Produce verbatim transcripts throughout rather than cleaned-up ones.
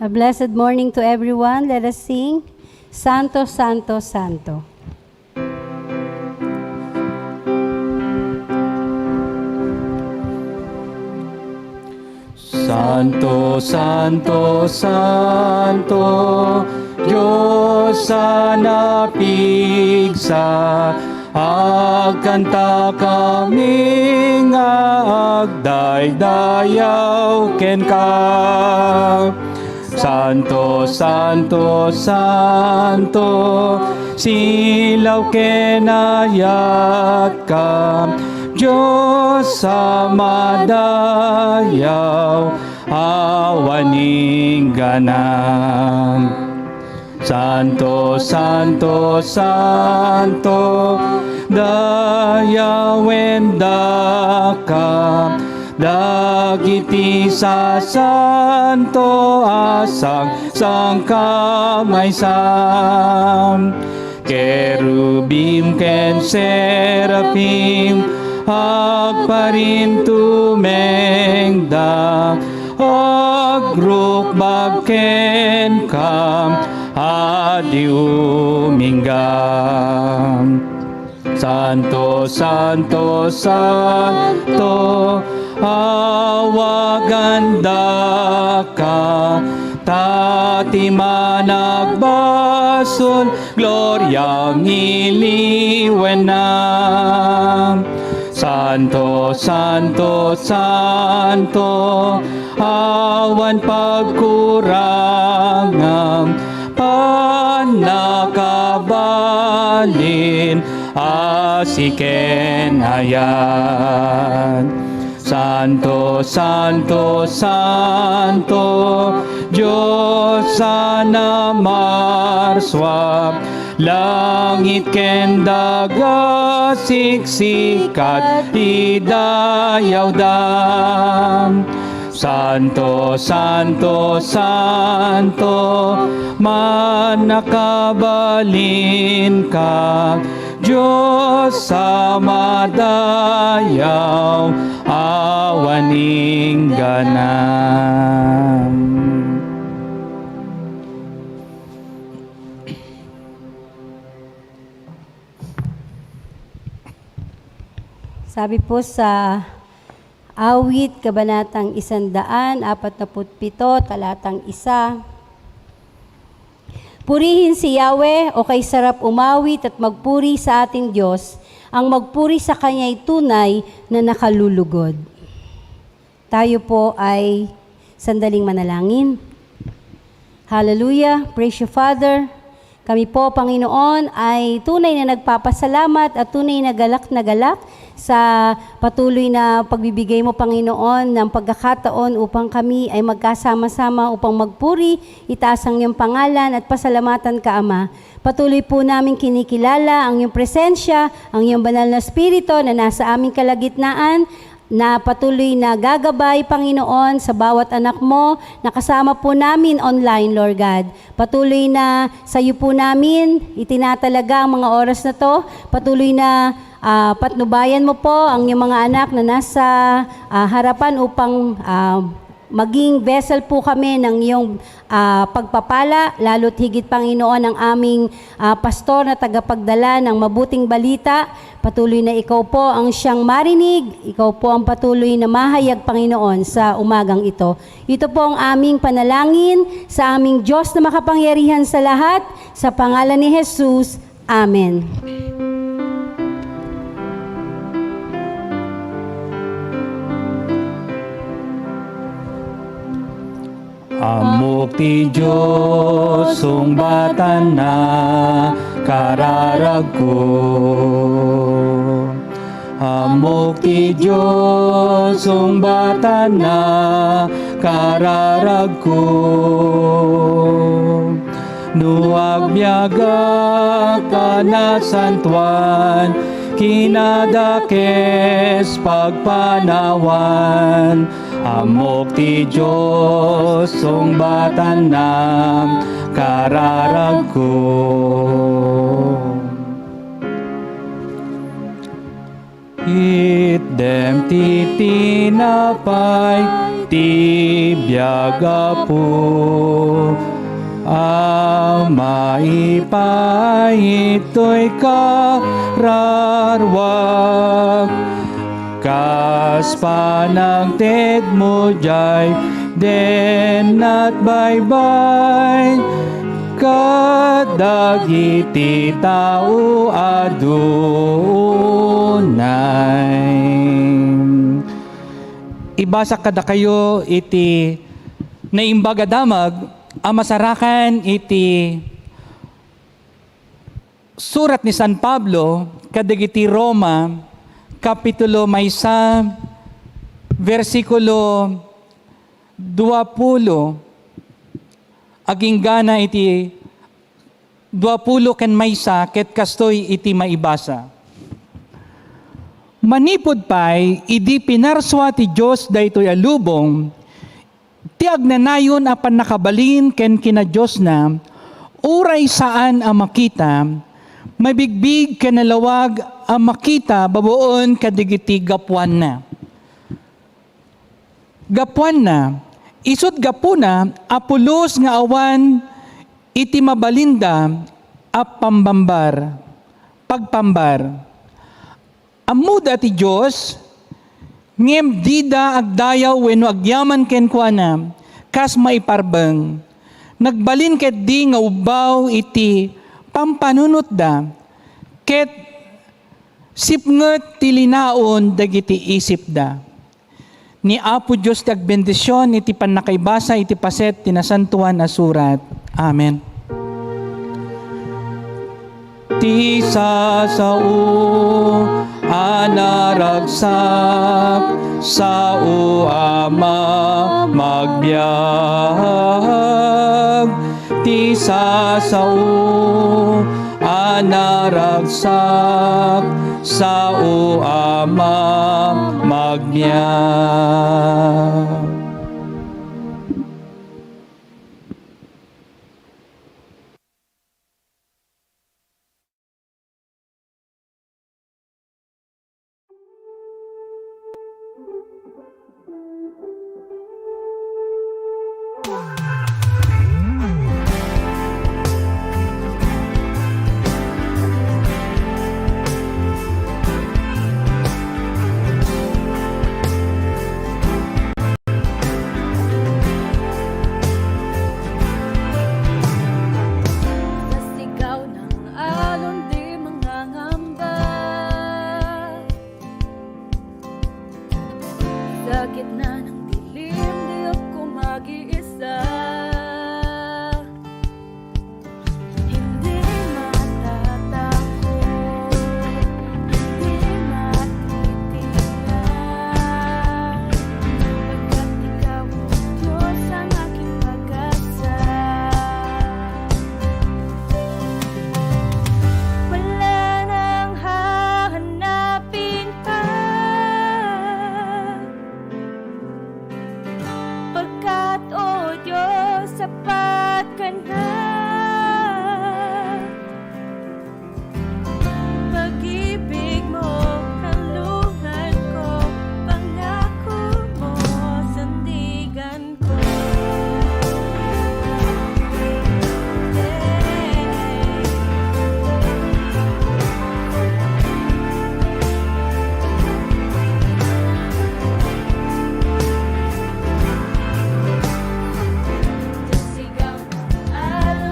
A blessed morning to everyone. Let us sing Santo, Santo, Santo. Santo, Santo, Santo, Dios a napigsa, agkantakami nga agdaydayaw kenka. Santo, Santo, Santo, silaw ken ayatka, Dios a madayaw, awan inggana. Santo, santo, santo, dayawen daka, dagiti sasanto a sang-, sangkamaysa. Kerubim ken serafim, agparintumengda, agrukbab kenka, a di umingga. Santo, santo, santo, awagan daka, ta ti managbasol, gloriam iliwenna. Santo, santo, santo, awan pagkurangam, pannakabalin a siken ayat. Santo, santo, santo, Dios a namarsua, langit ken daga siksikat idayawda. Santo, santo, santo, mannakabalinka, Dios a madayaw, awan inggana. Sabi po sa Awit, kabanatang isandaan apatnaputpito, talatang isa. Purihin si Yahweh, o kay sarap umawit at magpuri sa ating Diyos, ang magpuri sa Kanya'y tunay na nakalulugod. Tayo po ay sandaling manalangin. Hallelujah. Praise you, Father. Kami po, Panginoon, ay tunay na nagpapasalamat at tunay na galak na galak sa patuloy na pagbibigay mo, Panginoon, ng pagkakataon upang kami ay magkasama-sama upang magpuri, itaas ang iyong pangalan at pasalamatan ka, Ama. Patuloy po namin kinikilala ang iyong presensya, ang iyong banal na Espiritu na nasa aming kalagitnaan, na patuloy na gagabay, Panginoon, sa bawat anak mo na kasama po namin online, Lord God. Patuloy na sa iyo po namin itinatalaga ang mga oras na to. Patuloy na, ah, patnubayan mo po ang iyong mga anak na nasa, ah, harapan upang, ah, maging vessel po kami ng iyong, ah, pagpapala, lalo't higit, Panginoon, ang aming, ah, pastor na tagapagdala ng mabuting balita. Patuloy na ikaw po ang siyang marinig, ikaw po ang patuloy na mahayag, Panginoon, sa umagang ito. Ito po ang aming panalangin sa aming Diyos na makapangyarihan sa lahat, sa pangalan ni Jesus. Amen. Ammok ti Dios sungbatanna kararagko. Ammok ti Dios sungbatanna kararagko. No agbiagak a nasantoan, kinadakes pagpanawan, ammok ti Dios sungbatanna kararagko. Itdem ti tinapay ti biag, Apo, a maipay itoy kararwak, kas panagtedmo diay dennat baybay kadagiti tao a dunay. Ibasak kadakayo iti Naimbag a Damag a masarakan iti surat ni San Pablo kadagiti Roma, Kapitulo maysa, bersikulo duapulo, aginggana iti duapulo ken maysa, ket kastoy iti maibasa. Manipud pay idi pinarsua ti Dios daytoy a lubong, ti agnanayon a pannakabalin ken kinadiosna, uray saan a makita, mabigbig ken nalawag a makita babaen kadagiti gapuanna. Gapuanna, isut' gapuna a pulos nga awan iti mabalinda a pambambar, pagpambar. Ammoda ti Dios, ngem dida agdayaw wenno agyaman kenkuana kas maiparbeng. Nagbalin ketdi nga ubbaw iti pampanunotda, ket sipnget ti linaon dagiti isipda. Ni Apo Dios ti agbendision iti pannakaibasa iti paset ti Nasantoan a Surat. Amen. Ti sasao a naragsak, sao a mamagbiag. Ti sasao a naragsak, sao a mamagbiag. Sa sigaw ng alon di mangangamba. Sa gitna ng dilim, di ako mag-iisa. Hindi matatakot, hindi matitinag, pagkat ikaw, O Diyos, ang aking pag-asa. Wala nang hahanapin pa, pagkat, O Diyos, sapat ka na. Pag-ibig mo, kanlungan ko, pangako mo, sandigan ko. Sigaw ng alon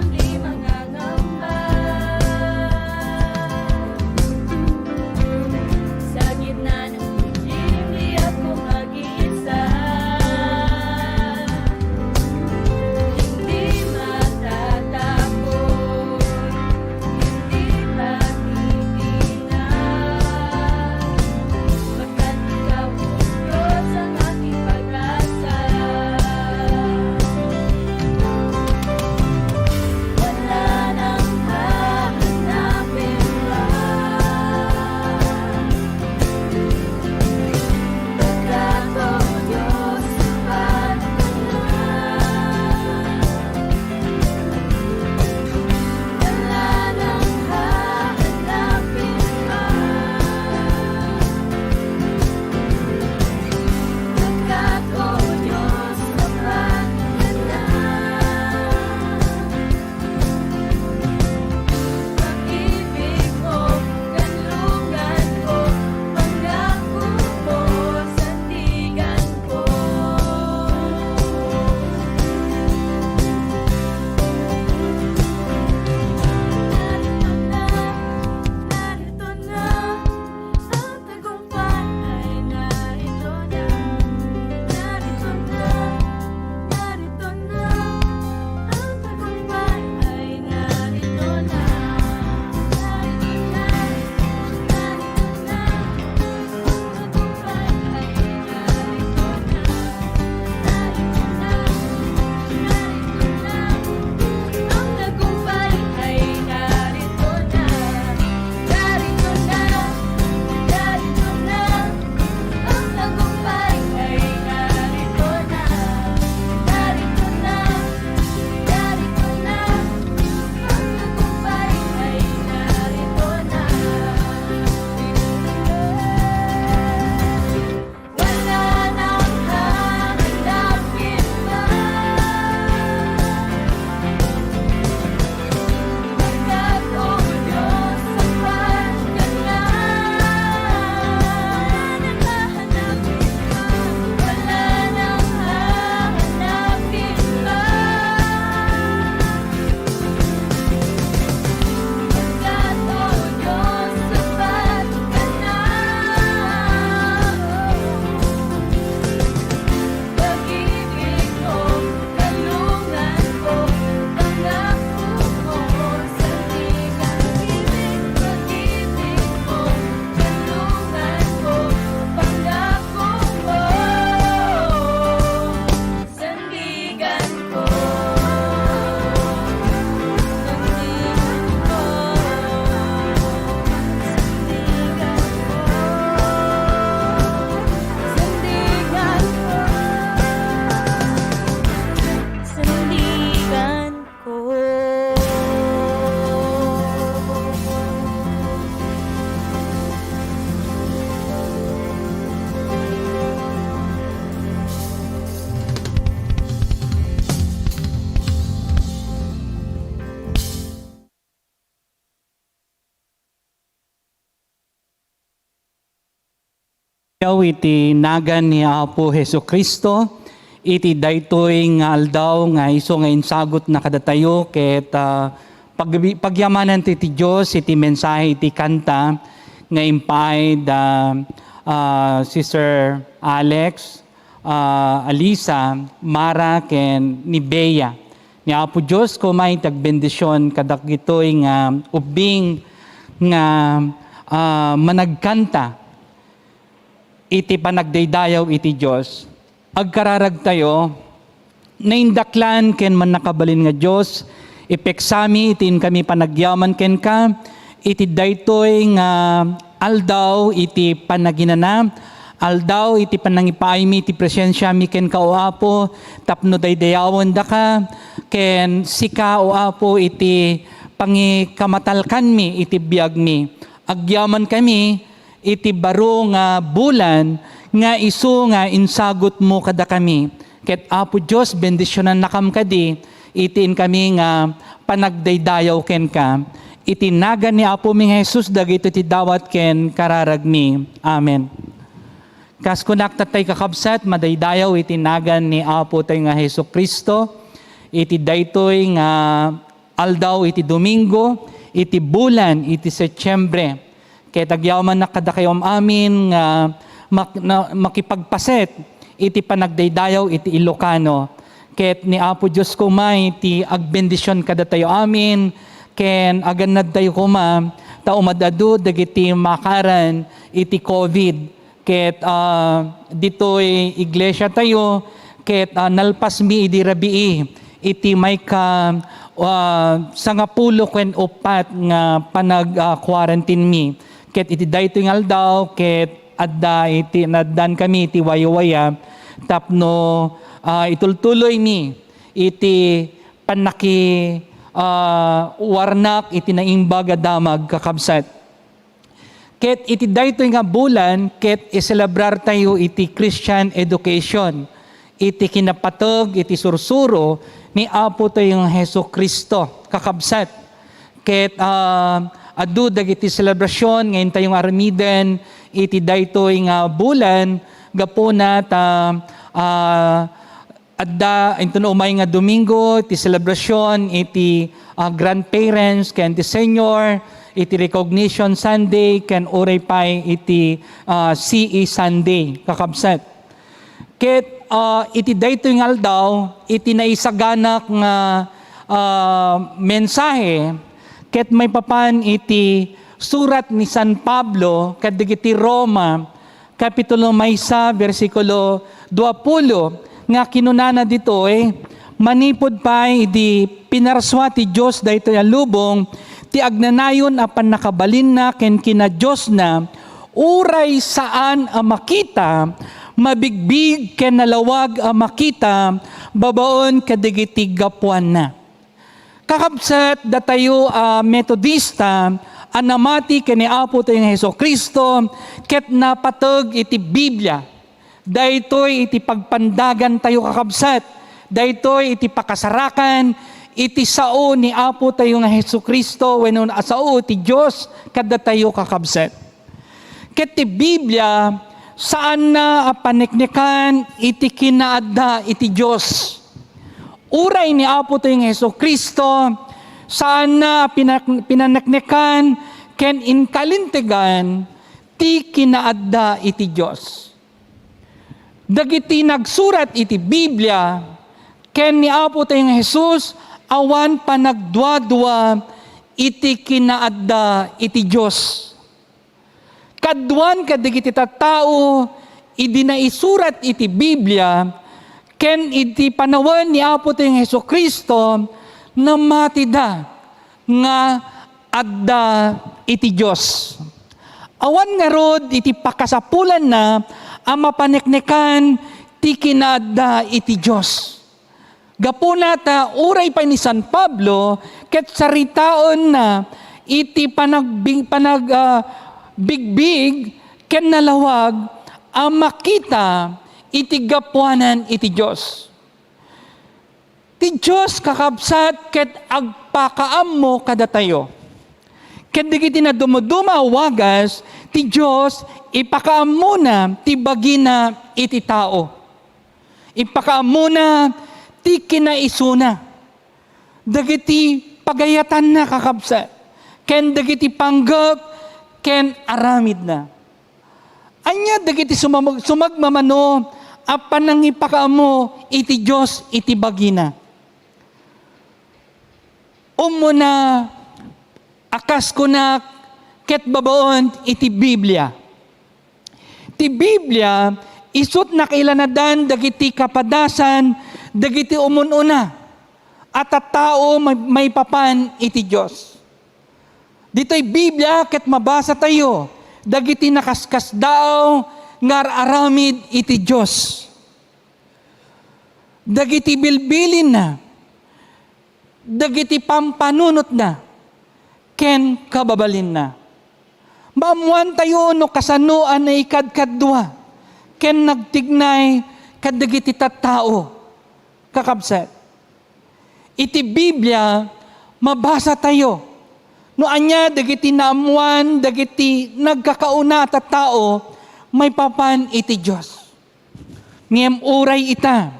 Yaw iti nagan ni Apo Jesu-Cristo, iti daytoy nga aldaw nga isu nga insagutna kadatayo ket, ah, pag-, pagyamanan ti, ti Dios iti mensahe iti kanta nga impaay da, ah, Sister Alex, ah, Alisa, Mara, ken ni Bea. Ni Apo Dios koma iti agbendision kadagitoy nga ubbing nga, ah, managkanta iti panagdaydayaw iti Dios. Agkararagtayo, naindaklan ken mannakabalin nga Dios, ipeksami iti inkami panagyaman kenka, iti daytoy nga aldaw iti panaginana, aldaw iti panangipaaymi iti presensiami kenka, O Apo, tapno daydayawendaka, ken sika, O Apo, iti pangikamatalkanmi iti biagmi. Agyamankami iti baro nga bulan nga isu nga insagutmo kadakami. Ket, Apo Dios, bendisionannakam kadi iti inkami nga panagdaydayaw kenka. Iti nagan ni Apomi nga Jesus, dagitoy ti dawat ken kararagmi. Amen. Kas kunak, tatay kakabsat, madaydayaw iti nagan ni Apotayo nga Jesu-Cristo, iti daytoy nga aldaw iti Domingo, iti bulan iti Setiembre. Ket agyamannak kadakayo am-amin nga mak-, na-, makipagpaset iti panagdaydayaw iti Ilocano. Ket ni Apo Dios koma iti agbendision kadatayo amin, ken agannadtayo koma ta umad-adu dagiti maakaran iti covid. Ket, ah, ditoy iglesiatayo, ket, ah, nalpasmi idi rabii iti mayka, ah, sangapulo ken uppat nga panag, ah, quarantine mi. Ket iti daytoy nga aldaw, ket adda iti, naaddankami iti wayawaya tapno, ah, itultuloymi iti pannaki, ah, warnak iti naimbag a damag, kakabsat. Ket iti daytoy nga bulan, ket iselebrartayo iti Christian education, iti kinapateg iti sursuro ni Apotayo nga Jesu-Cristo, kakabsat. Ket, ah, adu dagiti selebrasion nga intayo nga aramiden iti daytoy nga bulan, gapuna ta, ah, adda inton umay nga Domingo ti selebrasion iti, ah, grandparents ken ti senior, iti Recognition Sunday, ken uray pay iti, ah, C E Sunday, kakabsat. Ket, ah, iti daytoy nga aldaw, iti naisaganak nga, ah, mensahe, ket maipapan iti surat ni San Pablo kadagiti Roma, Kapitulo maysa, bersikulo duapulo, nga kinunana ditoy, manipud pay idi pinarsua ti Dios daytoy a lubong, ti agnanayon a pannakabalinna ken kinadiosna, uray saan a makita, mabigbig ken nalawag a makita babaen kadagiti gapuanna. Kakabsat, datayo a Metodista a namati ken ni Apotayo nga Jesu-Cristo ket napateg iti Biblia. Daytoy iti pagpandagantayo, kakabsat. Daytoy iti pakasarakan iti sao ni Apotayo nga Jesu-Cristo wenno a sao ti Dios kadatayo, kakabsat. Ket ti Biblia, saanna a paneknekan iti kinaadda iti Dios. Uray ni Apotayo nga Jesu-Cristo, saanna a pinak-, pinaneknekan ken inkalintegan ti kinaadda iti Dios. Dagiti nagsurat iti Biblia ken ni Apotayo nga Jesus, awan panagduadua iti kinaadda iti Dios. Kaduan kadagiti tattao idi naisurat iti Biblia ken iti panawen ni Apotayo nga Jesu-Cristo, namatida nga adda iti Dios. Awan ngarud iti pakasapulanna a mapaneknekan ti kinaadda iti Dios. Gapuna ta uray pay ni San Pablo ket saritaenna iti panagbi-, panag-, ah, bigbig ken nalawag a makita iti gapuanan iti Dios. Ti Dios, kakabsat, ket agpakaammo kadatayo. Ket dagiti nadumduma a wagas, ti Dios Ipakaammona ti bagina iti tao. Ipakaammona ti kinaisuna, dagiti pagayatanna, kakabsat, ken dagiti panggep ken aramidna. Ania dagiti sumamag-, sumagmamano a panangipakaammo iti Dios iti bagina? Ummona a kas kunak ket babaen iti Biblia. Ti Biblia, isut' nakailanadan dagiti kapadasan dagiti umun-una a tattao may-, maipapan iti Dios. Ditoy Biblia ket mabasatayo dagiti nakaskasdaaw nga ar-aramid iti Dios. Dagiti bilbilinna, dagiti pampanunotna, ken kababalinna. Maammoantayo no kasano a naikadkadua ken nagtignay kadagiti tattao, kakabsat. Iti Biblia, mabasatayo no ania dagiti naammoan dagiti nagkakauna a tattao maipapan iti Dios. Ngem uray ita,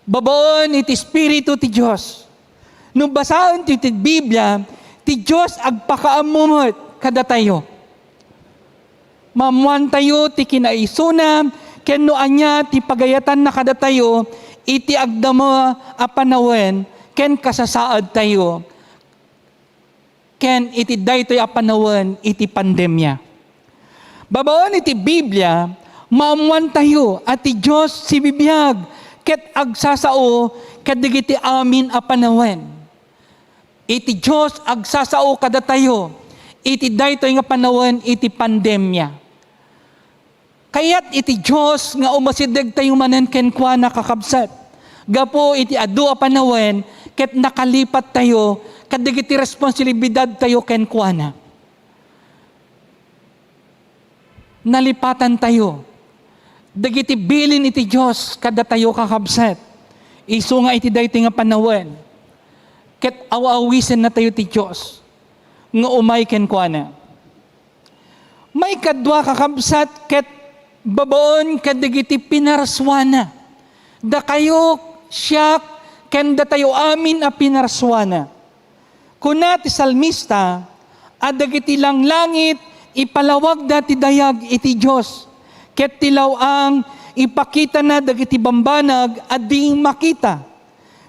babaen iti Espiritu ti Dios. No basaentayo ti Biblia, ti Dios agpakaammo met kadatayo. Maammoantayo ti kinaisuna ken no ania ti pagayatanna kadatayo iti agdama a panawen ken kasasaadtayo ken iti daytoy a panawen iti pandemia. Babaen iti Biblia, maammoantayo a ti Dios sibibiag ket agsasao kadagiti amin a panawen. Iti Dios agsasao kadatayo iti daytoy nga panawen iti pandemia. Kayat iti Dios nga umasidegtayo manen kenkuana, kakabsat, gapu iti adu a panawen ket nakalipattayo kadagiti responsibilidadtayo kenkuana. Nalipatantayo dagiti bilin iti Dios kadatayo, kakabsat, isu nga iti daytoy nga panawen ket aw-awisennatayo ti Dios nga umay kenkuana. Maikadua, kakabsat, ket babaen kadagiti pinarsuana. Dakayo, siak, ken datayo amin a pinarsuana. Kuna ti salmista a dagiti langlangit ipalawagda ti dayag iti Dios, ket ti law-ang ipakitana dagiti bambanag a di makita.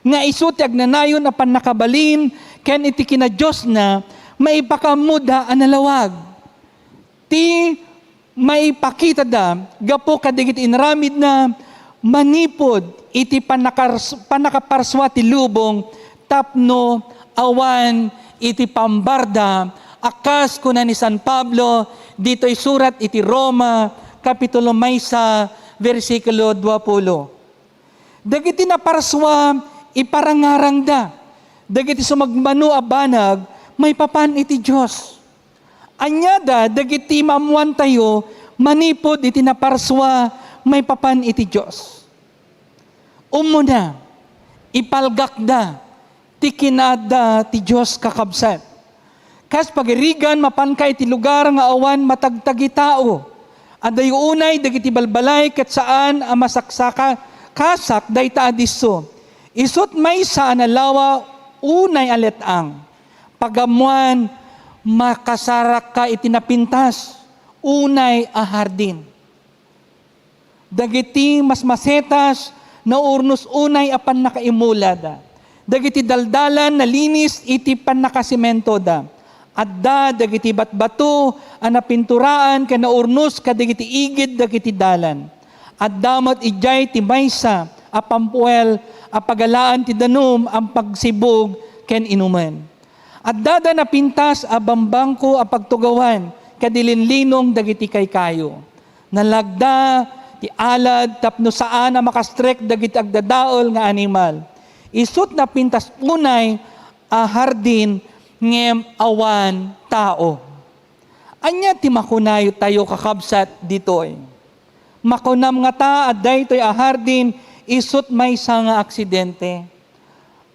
Nga isu ti agnanayon a pannakabalin ken iti kinadiosna, maipakaammoda a nalawag. Ti maipakitada gapu kadagiti inaramidna manipud iti pannakars-, pannakaparsua ti lubong tapno awan iti pambarda, a kas kuna ni San Pablo ditoy surat iti Roma, kapitulo maysa, bersikulo duapulo. Dagiti naparsua, iparangarangda. Dagiti sumagmamano a banag maipapan iti Dios. Aniada dagiti maammoantayo manipud iti naparsua maipapan iti Dios? Ummuna, ipalgakda ti kinaada ti Dios, kakabsat. Kas pagirigan, mapanka iti lugar nga awan matagtagitao. Adayo unay dagiti balbalay ket saan a masaksaka-, kasak dayta a disso. Isut' maysa a nalawa unay a let-ang. Pagammoan, makasarakka iti napintas unay a hardin. Dagiti masmasetas, naurnos unay a pannakaimulada. Dagiti daldalan, nalinis iti pannakasimentoda. Adda dagiti batbato a napinturaan ken naurnos kadagiti igid dagiti dalan. Adda met idiay ti maysa a pampuel a pagalaan ti danum a pagsibug ken inumen. Addada napintas a bambangko a pagtugawan ken ilinlinong dagiti kaykayo. Nalagda ti alad tapno saan a makastrek dagiti agdadael nga animal. Isut' napintas unay a hardin ngem awan tao. Ania ti makunatayo, kakabsat, ditoy? Makunam ngata a daytoy a hardin isut' maysa nga aksidente?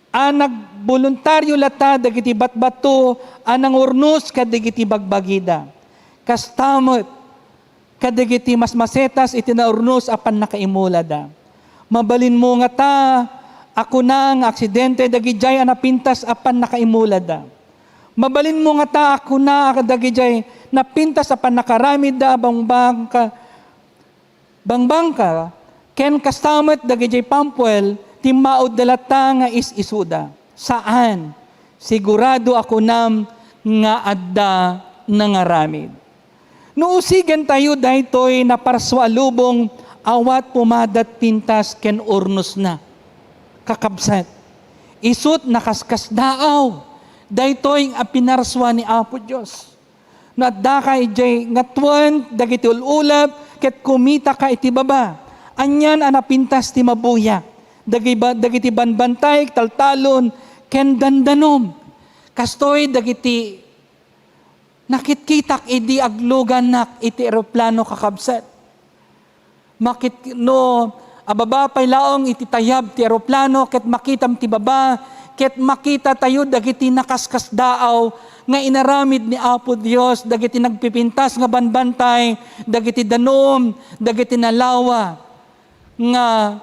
A nagboluntario latta dagiti batbato a nangurnos kadagiti bagbagida. Kasta met, kadagiti masmasetas iti naurnos a pannakaimulada. Mabalinmo ngata a kuna nga aksidente dagidiay a napintas a pannakaimulada. Mabalinmo ngata a kuna a dagidiay napintas a pannakaramidda a bangbangka, bangbangka, ken kasta met dagidiay pampuel, timmaudda latta nga is-isuda. Saan. Sigurado a kunam nga adda nangaramid. No usigentayo daytoy naparsua a lubong, awan pumadat pintas ken urnosna. Kakabsat, isut' nakaskasdaaw daytoy a pinarsua ni Apo Dios. No addaka idiay ngatuen dagiti ul-ulep ket kumitaka iti baba, anian a napintas ti mabuya, dagi-, dagiti banbantay, taltalon, ken dandanom. Kastoy dagiti nakitkitak idi agluganak iti eroplano, kakabsat. Makit-, no ababa pay laeng iti tayab ti eroplano ket makitam ti baba, ket makitatayo dagiti nakaskasdaaw nga inaramid ni Apo Dios, dagiti nagpipintas nga banbantay, dagiti danum, dagiti nalawa nga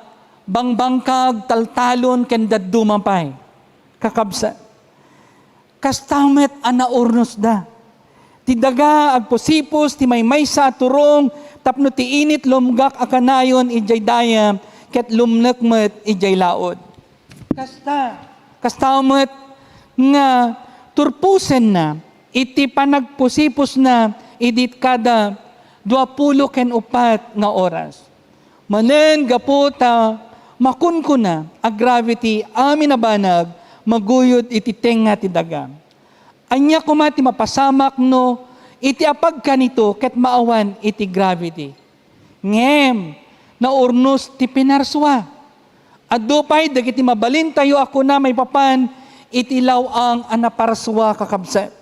bangbangkag, taltalon, ken dadduma pay. Kakabsat, kasta met a naurnosda. Ti daga agpusipos ti maymaysa a turong tapno ti init lumgak a kanayon idiay dayem ket lumnek met idiay laud. Kasta, kasta met nga turposenna iti panagpusiposna idi kada duapulo ken uppat nga oras. Manen gapu ta makunkuna a gravity amin a banag maguyod iti tengnga ti daga. Ania koma ti mapasamak no iti apagkanito ket maawan iti gravity? Ngem naurnos ti pinarsua. Adu pay dagiti mabalintayo a kuna maipapan iti law-ang a naparsua, kakabsat.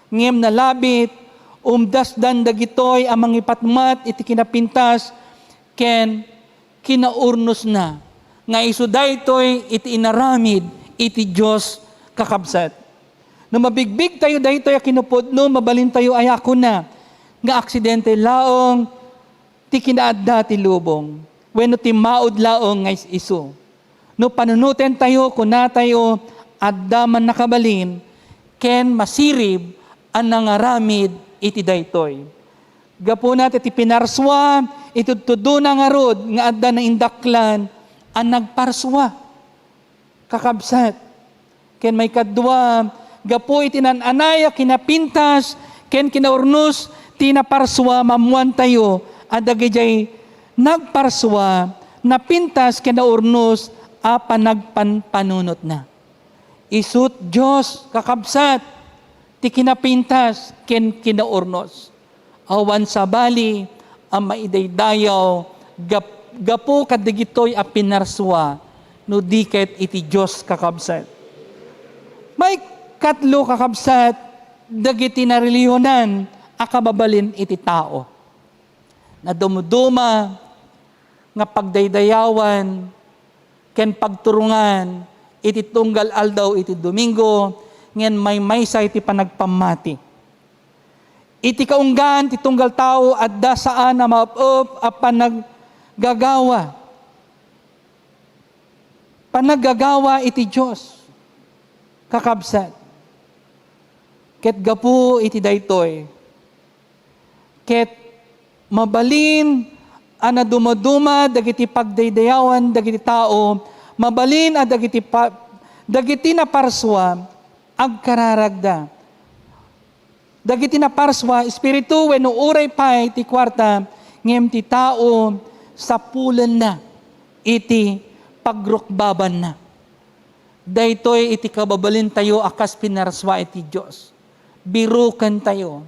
Ngem nalabit, umdasdan dagitoy a mangipatmat iti kinapintas ken kinaurnosna nga isu daytoy iti inaramid iti Dios, kakabsat. No mabigbigtayo daytoy a kinupudno, mabalintayo a kuna nga aksidente laeng ti kinaadda ti lubong wenno timmaud laeng nga is-isu. No panunotentayo, kunatayo, adda mannakabalin ken masirib a nangaramid iti daytoy. Gapuna ti, ti pinarsua, itudtudona ngarud nga adda naindaklan a nagparsua. Kakabsat, ken maikadua, gapu iti naan-anay a kinapintas ken kinaurnos ti naparsua, maammoantayo a dagidiay nagparsua, napintas ken naurnos a panagpanpanunotna. Isut' Dios, kakabsat, ti kinapintas ken kinaurnos. Awan sabali a maidaydayaw gap-, gapu kadagitoy a pinarsua no di ket iti Dios, kakabsat. Maikatlo, kakabsat, dagiti narelihiyonan a kababalin iti tao. Nadumduma nga pagdaydayawan ken pagturongan iti tunggal aldaw iti Domingo, ngem maymaysa iti panagpammati. Iti kaunggaan ti tunggal tao, adda saan a maep-ep a panaggagawa, panaggagawa iti Dios, kakabsat. Ket gapu iti daytoy, ket mabalin a nadumaduma dagiti pagdaydayawan dagiti tao, mabalin a dagiti pa-, dagiti naparsua agkararagda. Dagiti naparsua, espiritu wenno uray pay ti kuarta, ngem ti tao sapulenna iti pagrukbabanna. Daytoy iti kababalintayo a kas pinarsua iti Dios. Birukentayo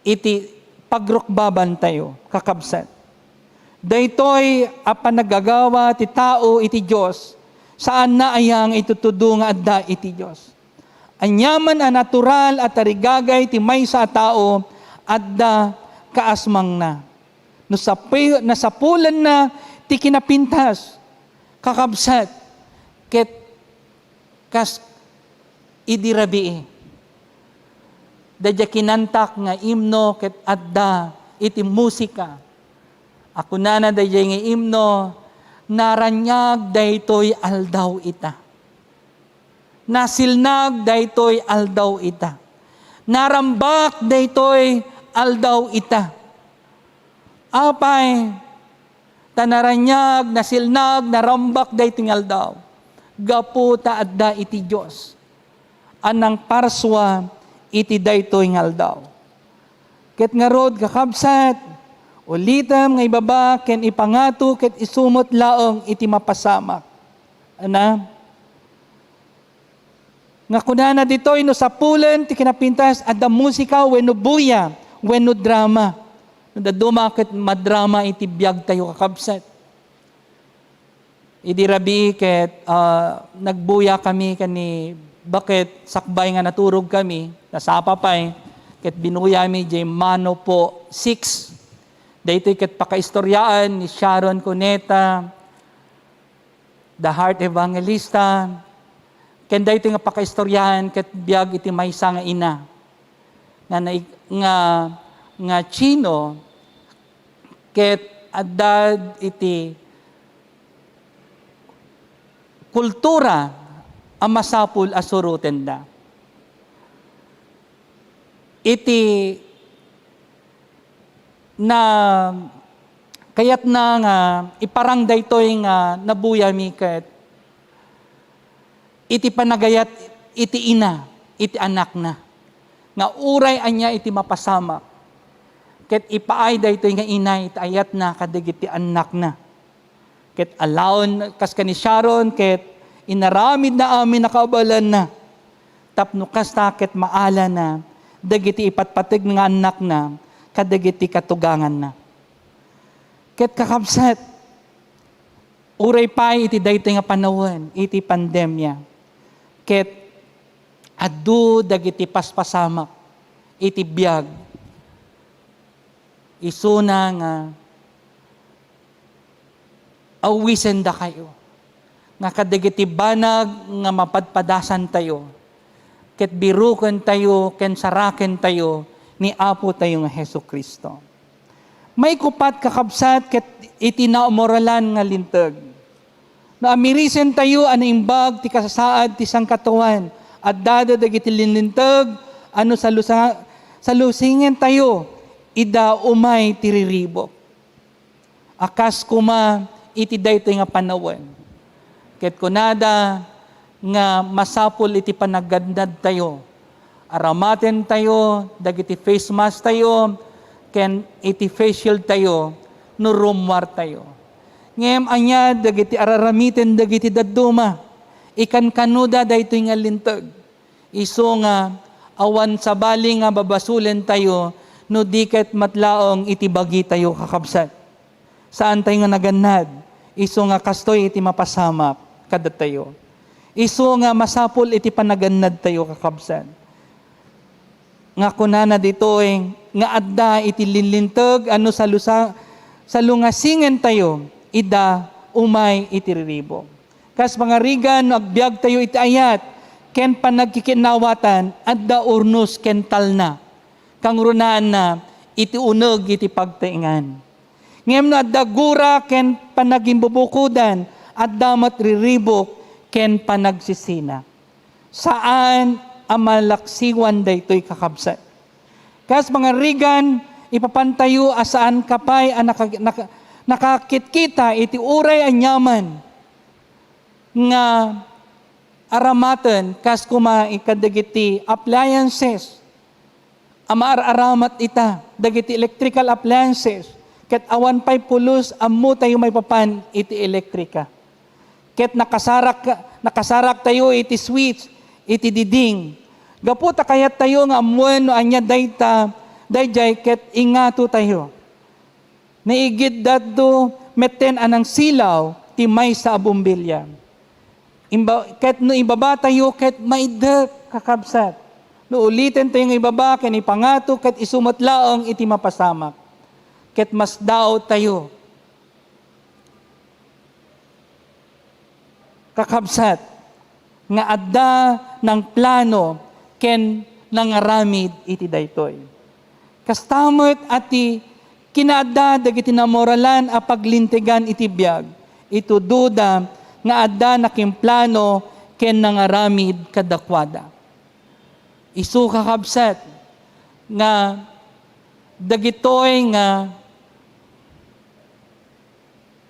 iti pagrukbabantayo, kakabsat. Daytoy a panaggagawa ti tao iti Dios, saanna aya nga itudtudo nga adda iti Dios. Aniaman a natural a tarigagay ti maysa a tao, adda kaasmangna. Nasapi-, nasapulenna ti kinapintas, kakabsat, ket kas idi rabii. Daydiay kinantak nga imno ket adda iti musika. A kunana daydiay nga imno, "Naraniag daytoy aldaw ita. Nasilnag daytoy aldaw ita. Narambak daytoy aldaw ita." Apay, ta naraniag, nasilnag, narambak daytoy nga aldaw. Gapu ta adda iti Dios a nangparsua iti daytoy nga aldaw. Ket ngarud, kakabsat, ulitem nga ibaba ken ipangato ket isu met laeng iti mapasamak. Ana? Nga kunana ditoy, no sapulen ti kinapintas, adda musika wenno buya wenno drama. No dadduma ket madrama iti biagtayo, kakabsat. Idi rabii ket, ah, nagbuya kami ken ni baket sakbay nga naturog kami, nasapa pay, ket binuyami jay Mano po six. Daytoy ket pakaistoriaan ni Sharon Cuneta, The Heart Evangelista, ken daytoy nga pakaistoriaan ket biag iti maysa nga ina nga nai-, nga, nga Chino, ket adda iti kultura a masapul a surotenda. Iti na kayatna nga iparang daytoy nga nabuyami ket iti panagayat iti ina iti anakna, nga uray ania iti mapasamak, ket ipaay daytoy nga ina iti ayatna kadagiti annakna. Ket alaen kas ken ni Sharon, ket inaramidna amin a kabaelanna, tapno kasta ket maalana dagiti ipatpateg nga annakna kadagiti katuganganna. Ket kakabsat, uray pay iti daytoy nga panawen iti pandemia, ket adu dagiti paspasamak iti biag. Isuna nga awisendakayo nga kadagiti banag nga mapadpadasantayo, ket birokentayo ken sarakentayo ni Apotayo nga Jesu-Cristo. Maikupat, kakabsat, ket iti namoralan nga linteg. No amirisentayo a naimbag ti kasasaad ti sangkataoan, adda dagiti linlinteg a no salusa-, salusingentayo, ida umay ti riribuk. A kas koma iti daytoy nga panawen. Ket kunada nga masapul iti panagannadtayo, aramatentayo dagiti face mask tayo ken iti face shield tayo no rummuartayo. Ngem ania dagiti araramiten dagiti dadduma? Ikankanoda daytoy nga linteg. Isu nga awan sabali nga babasolentayo no di ket met laeng iti bagitayo, kakabsat. Saantayo nga nagannad, isu nga kastoy iti mapasamak kadatayo. Isu nga masapul iti panagannadtayo, kakabsat. Nga kunana ditoy, nga adda iti linlinteg a no salusa-, salungasingentayo, ida umay iti riribuk. Kas pangarigan, no agbiagtayo iti ayat ken panagkikinawatan, adda urnos ken talna. Kangrunaan na iti uneg iti pagtaengan. Ngem no adda gura ken panagimbubukodan, adda met riribuk ken panagsisina. Saan a malaksiwan daytoy, kakabsat. Kas pangarigan, ipapantayo a saan ka pay a naka-, naka-, nakakitkita iti uray aniaman nga aramaten, kas koma kadagiti appliances a maar-aramat ita, dagiti electrical appliances, ket awan pay pulos ammotayo maipapan iti elektrika. Ket nakasarak-, nakasaraktayo iti switch, iti diding. Gapu ta kayattayo nga ammoen no ania dayta, daydiay ket ingatotayo. Naigiddatdo metten a nangsilaw ti maysa a bombilya. Imba-, ket no ibabatayo ket maiddep, kakabsat. No ulitentayo nga ibaba ken ipangato ket isu met laeng iti mapasamak. Ket masdaawtayo, kakabsat, nga adda nangplano ken nangaramid iti daytoy. Kasta met a ti Kinaadda dagiti namoralan a paglintegan iti biag, itudoda nga adda nakimplano ken nangaramid kadakuada. Isu, kakabsat, nga dagitoy nga,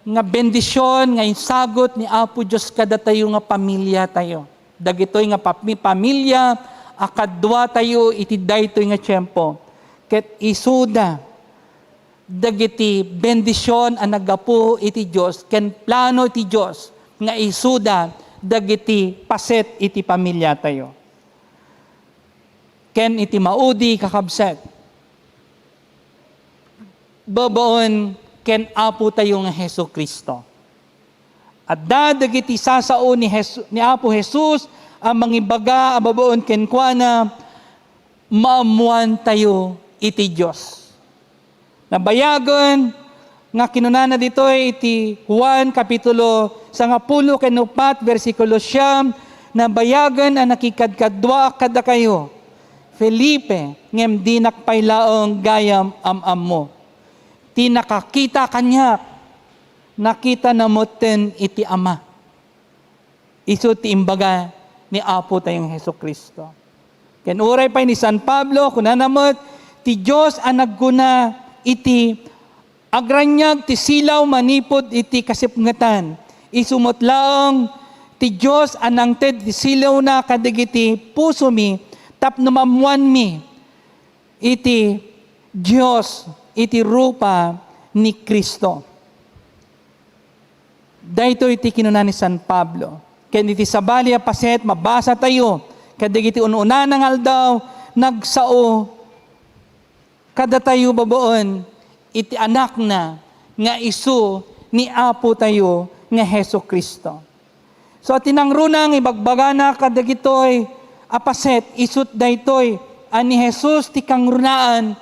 nga bendision nga insagut ni Apo Dios kadatayo nga pamiliatayo. Dagitoy nga pami-, pamilya a kaduatayo iti daytoy nga tiempo. Ket isuda dagiti bendision a naggapu iti Dios ken plano iti Dios nga isuda dagiti paset iti pamiliatayo. Ken iti maudi, kakabsat, babaen ken Apotayo nga Jesu-Cristo. Adda dagiti sasao ni Jesu-, ni Apo Jesus a mangibaga a babaen kenkuana, maammoantayo iti Dios. Nabayagen nga kinunana ditoy iti Juan kapitulo sangapulo ken upat, bersikulo siyam, "Nabayagen a nakikadkaduaak kadakayo, Felipe, ngem dinak pay laeng gayam am-ammo. Ti nakakita kaniak, nakitana metten iti Ama." Isu ti imbaga ni Apotayo nga Jesu-Cristo. Ken uray pay ni San Pablo, kunana met, ti Dios a nagkuna iti agraniag ti silaw manipud iti kasipngetan. Isu met laeng ti Dios a nangted ti silawna kadagiti pusomi tapno maammoanmi iti Dios iti rupa ni Cristo. Daytoy ti kinuna ni San Pablo. Ken iti sabali a paset, mabasatayo kadagiti un-unana nga aldaw, nagsao kadatayo babaen iti Anakna nga isu ni Apotayo nga Jesu-Cristo. So, ti nangruna nga ibagbagana kadagitoy a paset, isut' daytoy a ni Jesus ti kangrunaan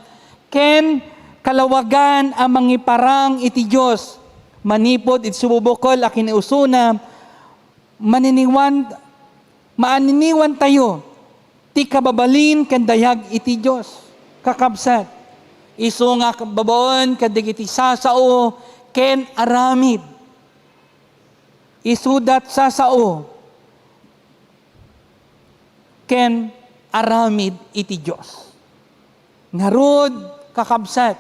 ken kalawagan a mangiparang iti Dios. Manipud iti sububukel a kinausona, maniniwan-, maaniniwantayo ti kababalin ken dayag iti Dios. Kakabsat, isu nga babaen kadagiti sasao ken aramid. Isuda ti sasao ken aramid iti Dios. Ngarud, kakabsat,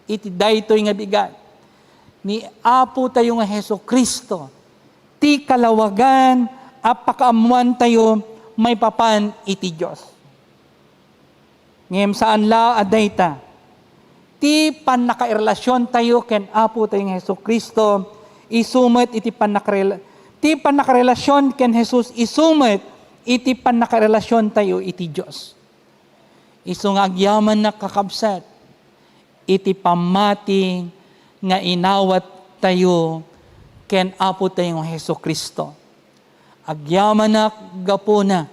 iti daytoy nga bigat, ni Apotayo nga Jesu-Cristo ti kalawagan a pakaammoantayo maipapan iti Dios. Ngem saan la a dayta. Ti pannakairelasiontayo ken Apotayo nga Jesu-Cristo, isu met iti pannakarela-, ti pannakarelasion ken Jesus, isu met iti pannakarelasiontayo iti Dios. Isu nga agyamannak, kakabsat, iti pammati nga inawattayo ken Apotayo nga Jesu-Cristo. Agyamanak gapuna,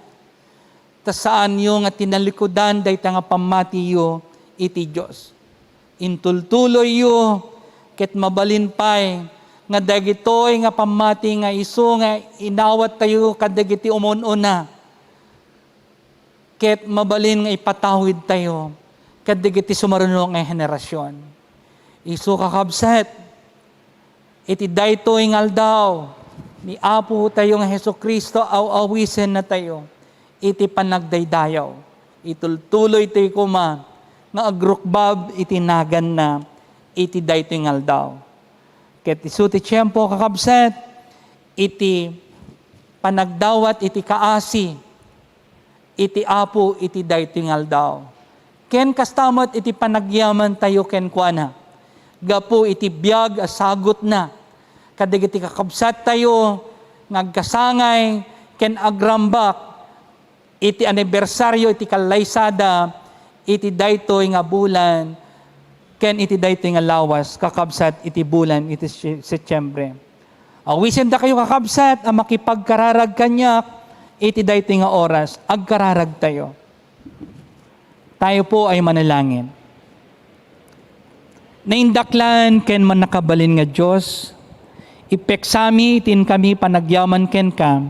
ta saanyo nga tinalikudan dayta nga pammatiyo iti Dios. Intultuloyyo ket mabalin pay nga dagitoy nga pammati nga isu nga inawattayo kadagiti umun-una, ket mabalin nga ipatawidtayo kadagiti sumaruno nga henerasion. Isu, kakabsat, iti daytoy nga aldaw, ni Apotayo nga Jesu-Cristo, aw-awisennatayo iti panagdaydayaw. Itultuloytayo koma nga agrukbab iti naganna iti daytoy nga aldaw. Ket isu ti tiempo, kakabsat, iti panagdawat iti kaasi iti Apo iti daytoy nga aldaw. Ken kasta met iti panagyamantayo kenkuana, gapu iti biag a sagutna kadagiti kakabsattayo nga agkasangay ken agrambak iti anibersario iti kallaysada iti daytoy nga bulan ken iti daytoy nga lawas, kakabsat, iti bulan iti Si-, Setiembre. Awisendakayo, kakabsat, a makipagkararag kaniak iti daytoy nga oras. Agkararagtayo. Tayo po ay manalangin. Naindaklan ken mannakabalin nga Dios, ipeksami iti inkami panagyaman kenka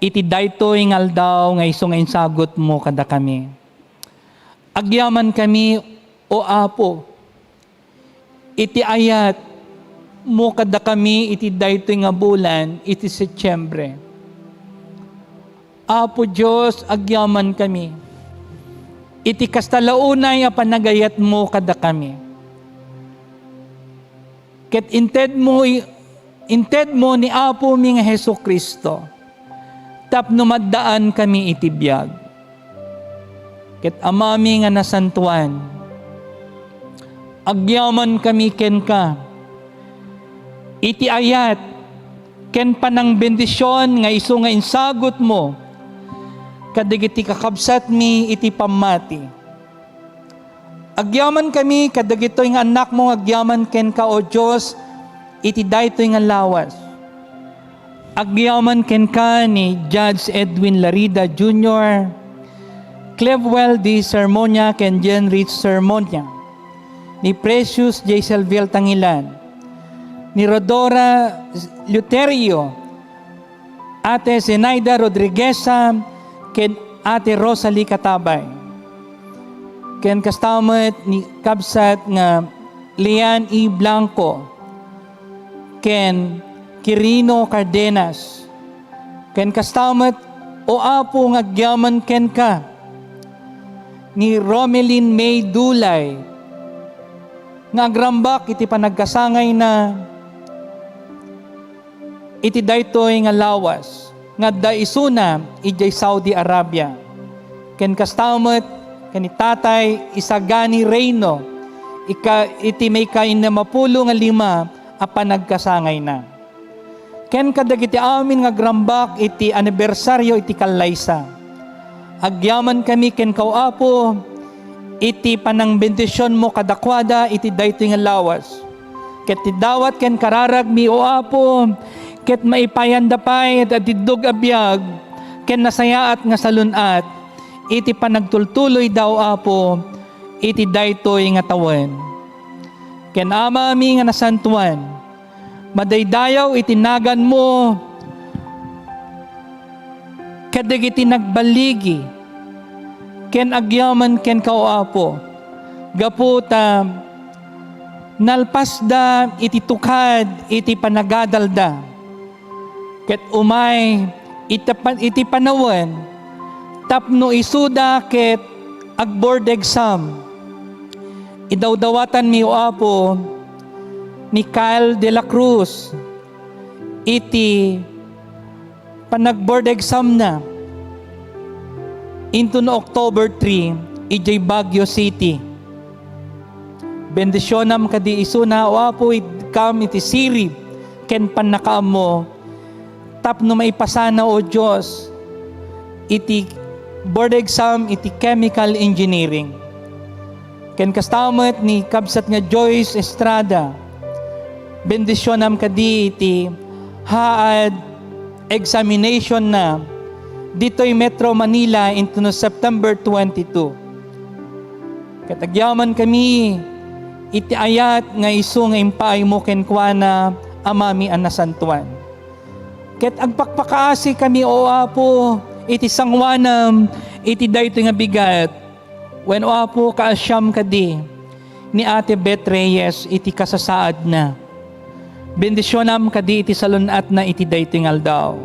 iti daytoy nga aldaw nga isu nga insagutmo kadakami. Agyamankami, O Apo, Iti ayatmo kadakami iti daytoy nga bulan iti Setiembre. Apo Dios, agyamankami iti kasta la unay a panagayatmo kadakami. Ket intedmo, intedmo ni Apomi nga Jesu-Cristo tapno maddaankami iti biag. Ket Amami nga nasantoan, agyamankami kenka iti ayat ken panangbendision nga isu nga insagutmo kadagiti kakabsatmi iti pammati. Agyamankami kadagitoy nga annakmo nga agyaman kenka, O Dios, iti daytoy nga lawas. Agyaman kenka ni Judge Edwin Larida Junior, Clevwell D. Sermonia ken Jen Rich Sermonia, ni Precious J. Selviel Tangilan, ni Rodora Luterio, Ate Zenaida Rodrigueza, ken Ate Rosalie Katabay. Ken kasta met ni kabsat nga Lian E. Blanco, ken Quirino Cardenas. Ken kasta met, O Apo, nga agyaman kenka ni Romelin May Dulay, nga agrambak iti panagkasangayna iti daytoy nga lawas nga adda isuna idiay Saudi Arabia. Ken kasta met ken ni Tatay Isagani Reyno, ika-, iti maikainnem a pulo nga lima a panagkasangayna. Ken kadagiti amin nga agrambak iti anibersario iti kallaysa. Agyamankami kenka, O Apo, iti panangbendisionmo kadakuada iti daytoy nga lawas. Ket ti dawat ken kararagmi, O Apo, ket maipayanda pay iti adiddog a biag ken nasayaat nga salun-at iti panagtultuloyda, O Apo, iti daytoy nga tawen. Ken Amami nga nasantoan, madaydayaw iti naganmo kadagiti nagballigi ken agyaman kenka, O Apo, gapu ta nalpasda iti tukad iti panagadalda. Ket umay iti pan-, iti panawen tapno isuda ket ag-board exam. Idawdawatanmi, O Apo, ni Kyle de la Cruz iti panag-board exam na inton October three idiay Baguio City. Bendisionam kadi isuna, O Apo, id-, kam iti sirib ken pannakaammo tapno maipasana, O Dios, iti board exam iti chemical engineering. Ken kasta met ni kabsat nga Joyce Estrada, bendisionam kadi iti haad examination na ditoy Metro Manila inton September twenty-two. Ket agyamankami iti ayat nga isu nga impaaymo kenkuana, Amami a nasantoan. Ket agpakpakaasikami, O Apo, iti sangoanam iti daytoy nga bigat. Wen, O Apo, kaasiam kadi ni Ate Beth Reyes iti kasasaadna. Bendisionam kadi iti salun-atna iti daytoy nga aldaw.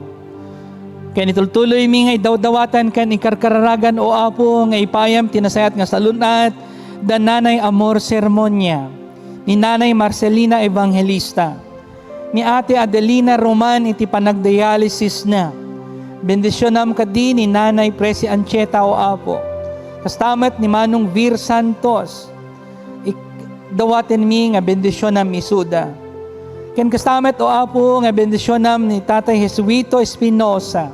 Ken itultuloymi nga idawdawatan ken ikarkararagan, O Apo, nga ipaayam ti nasayaat nga salun-at da Nanay Amor Sermonia, ni Nanay Marcelina Evangelista, ni Ate Adelina Roman iti panagdialysisna. Bendisionam kadi ni Nanay Presi Anchieta, O Apo. Kasta met ni Manong Vir Santos. Ik-, dawatenmi nga bendisionam isuda. Ken kasta met, O Apo, nga bendisionam ni Tatay Jesuito Espinosa,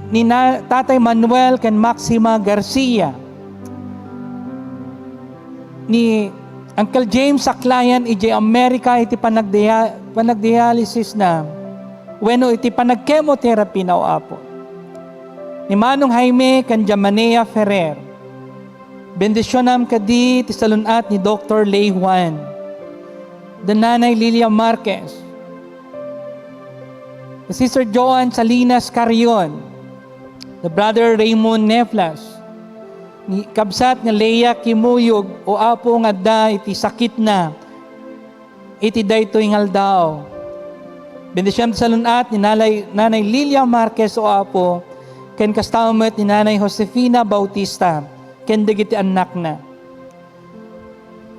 ni na-, Tatay Manuel ken Maxima Garcia, ni Uncle James Aklayan idiay Amerika iti panagdia-, panagdialysisna wenno iti panagchemotherapy na, O Apo. Ni Manong Jaime ken Jamanea Ferrer. Bendisionam kadi ti salun-at ni Doktor Ley Juan, the Nanay Lilia Marquez, the Sister Joan Salinas Carrion, the Brother Raymond Neflas, ni kabsat nga Lea Kimuyog, O Apo, nga adda iti sakitna iti daytoy nga aldaw. Bendisionam ti salun-at ni Nanay, Nanay Lilia Marquez, O Apo, ken kasta met ni Nanay Josefina Bautista, ken dagiti annakna.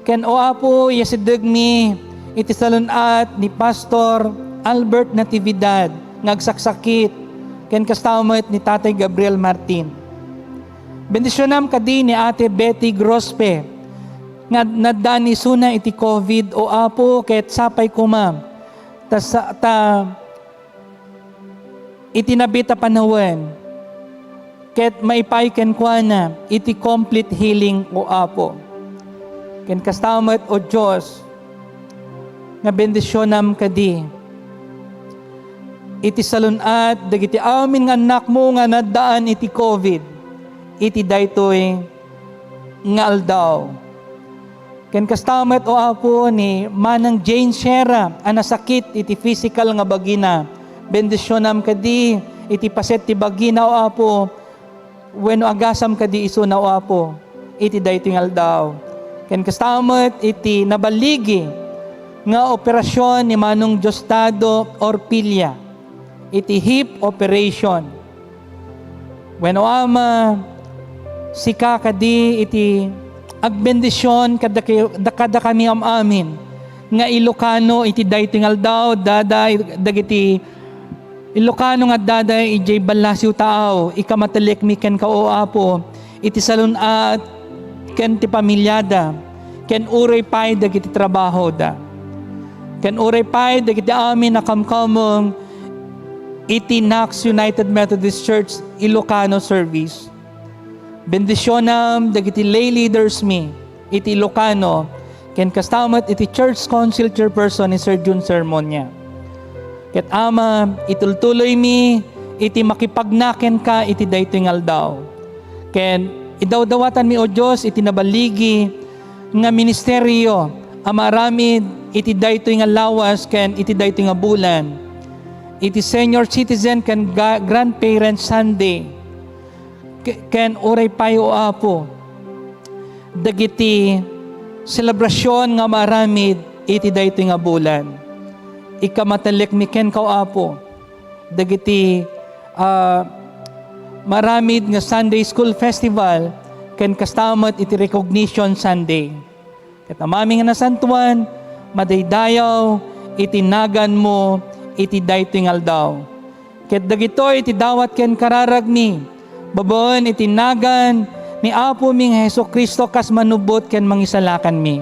Ken, O Apo, iyasidegmi iti salun-at ni Pastor Albert Natividad nga agsaksakit, ken kasta met ni Tatay Gabriel Martin. Bendisionam kadi ni Ate Betty Grospe nga naddaan isuna iti covid, O Apo, ket sapay koma ta, sa-, ta iti nabit a panawen, ket maipaay kenkuana iti complete healing, O Apo. Ken kasta met, O Dios, nga bendisionam kadi iti salun-at dagiti amin nga annakmo nga naddaan iti covid iti daytoy nga aldaw. Ken kasta met, O Apo, ni Manang Jane Sierra a nasakit iti physical nga bagina. Bendisionam kadi iti paset ti bagina, O Apo, wenno agasam kadi isuna, O Apo, iti daytoy nga aldaw. Ken kasta met iti naballigi nga operasyon ni Manong Diosdado Orpilla iti hip operation. Wenno, Ama, sika kadi iti agbendision kada, kadakami am-amin nga Ilocano iti daytoy nga aldaw, dada dagiti Ilocano nga addada idiay ballasiw taaw, ikamatellekmi kenka, O Apo, iti salun-at ken ti pamiliada, ken uray pay dagiti trabahoda, ken uray pay dagiti amin a kamkameng iti Knox United Methodist Church Ilocano Service. Bendisionam dagiti lay leaders mi iti Ilocano, ken kasta met iti Church Council Chairperson ni Sir Jun Sermonia. Ket Ama, itultuloymi iti makipagna kenka iti daytoy nga aldaw. Ken idawdawatanmi, O Dios, iti naballigi nga ministerio a maaramid iti daytoy nga lawas ken iti daytoy nga bulan, iti senior citizen ken ga-, grandparents Sunday, ke-, ken uray pay, O Apo, dagiti selebrasion nga maaramid iti daytoy nga bulan. Ikamatellekmi kenka, O Apo, dagiti, ah, maaramid nga Sunday School Festival ken kasta met iti Recognition Sunday. Ket Amami nga Nasantoan, madaydayaw iti naganmo iti daytoy nga aldaw. Ket dagitoy ti dawat ken kararagmi, babaen iti nagan ni Apomi nga Jesu-Cristo, kas manubbot ken mangisalakanmi.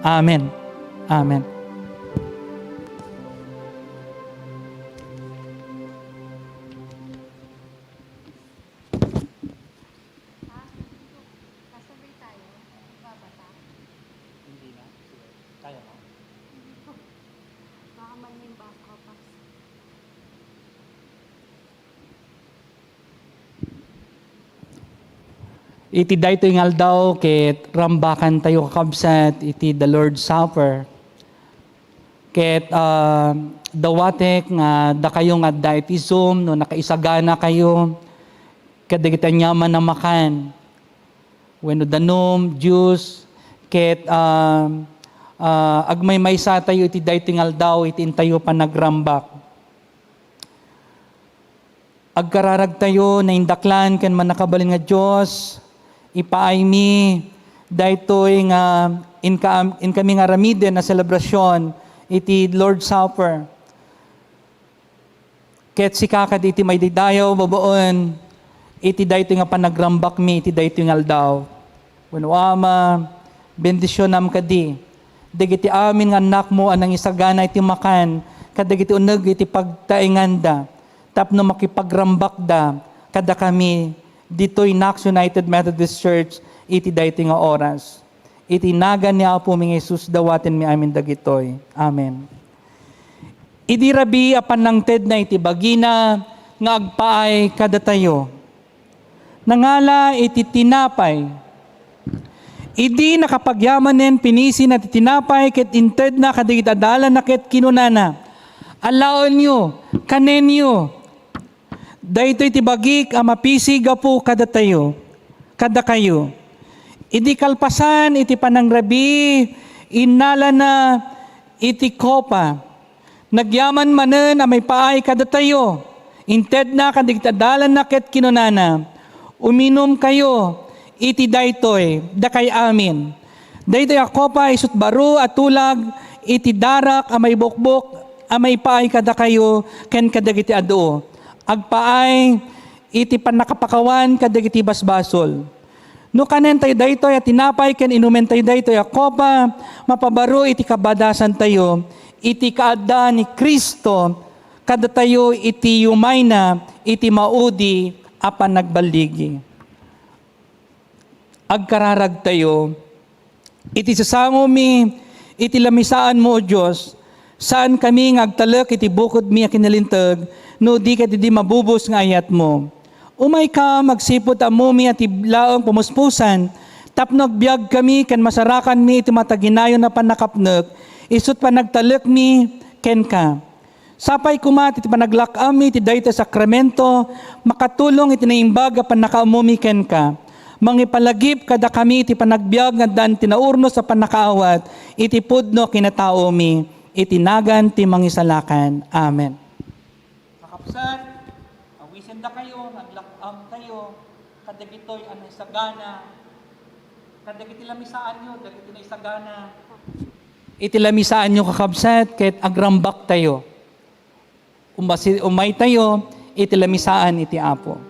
Amen. Amen. Hindi na? Kaya mo? Hindi ko. Baka manimba ako, Paps. Iti daytoy nga aldaw, ket rambakantayo, kakabsat, iti the Lord's Supper. Ket, ah, dawatek nga dakayo nga adda iti Zoom, no nakaisaganakayo kadagiti aniaman a makan wenno danum, juice, ket, ah, ah, agmaymaysatayo iti daytoy nga aldaw iti intayo panagrambak. Agkararagtayo, naindaklan ken mannakabalin nga Dios, ipaaymi daytoy nga inka-, inkami nga aramiden a selebrasion iti Lord's Supper. Ket sika kadi iti maidaydayaw babaen iti daytoy nga panagrambakmi iti daytoy nga aldaw. Wenno, Ama, bendisionam kadi dagiti amin nga annakmo a nangisagana iti makan kadagiti uneg iti pagtaenganda tapno makipagrambakda kadakami ditoy Knox United Methodist Church iti daytoy nga oras. Iti nagan ni Apomi nga Jesus, dawatenmi amin dagitoy. Amen. Idi rabii a pannangtedna iti bagina nga agpaay kadatayo, nangala iti tinapay. Idi nakapagyamanen, pinisina ti tinapay ket intedna kadagiti adalanna ket kinunana, "Alaenyo, kanenyo. Daytoy ti bagik a mapisi gapu kadatayo, kadakayo." Idi kalpasan iti panangrabii, innalana iti kopa. Nagyaman manen a maipaay kadatayo. Intedna kadagiti adalanna ket kinunana, "Uminumkayo iti daytoy, dakay amin. Daytoy a kopa isut' baro a tulag iti darak a maibukbok a maipaay kadakayo ken kadagiti adu. Agpaay iti pannakapakawan kadagiti basbasol." No kanentayo daytoy a tinapay ken inumentayo daytoy a kopa, mapabaro iti kabadasantayo iti kaadda ni Cristo kadatayo iti yumayna iti maudi a panagballigi. Agkararagtayo, iti sasangomi iti lamisaanmo, O Dios, saankami nga agtalek iti bukodmi a kinalinteg, no di ket idi mabubos nga ayatmo. Umayka, agsipud ammomi a ti laeng pamuspusan, tapno agbiagkami ken masarakanmi iti mataginayon a pannakapnek, isut' panagtalekmi kenka. Sapay koma ti panaglak-ammi iti daytoy a sakramento, makatulong iti naimbag a pannakaammomi kenka. Mangipalagip kadakami iti panagbiag nga addaan ti naurnos a pannakaawat iti pudno a kinataomi, iti nagan ti Mangisalakan. Amen. Kakabsat, awisendakayo nga aglak-amtayo kadagitoy a naisagana, kadagiti lamisaanyo, dagiti naisagana. Iti lamisaanyo, kakabsat, ket agrambaktayo. Umasi-, umaytayo iti lamisaan iti Apo.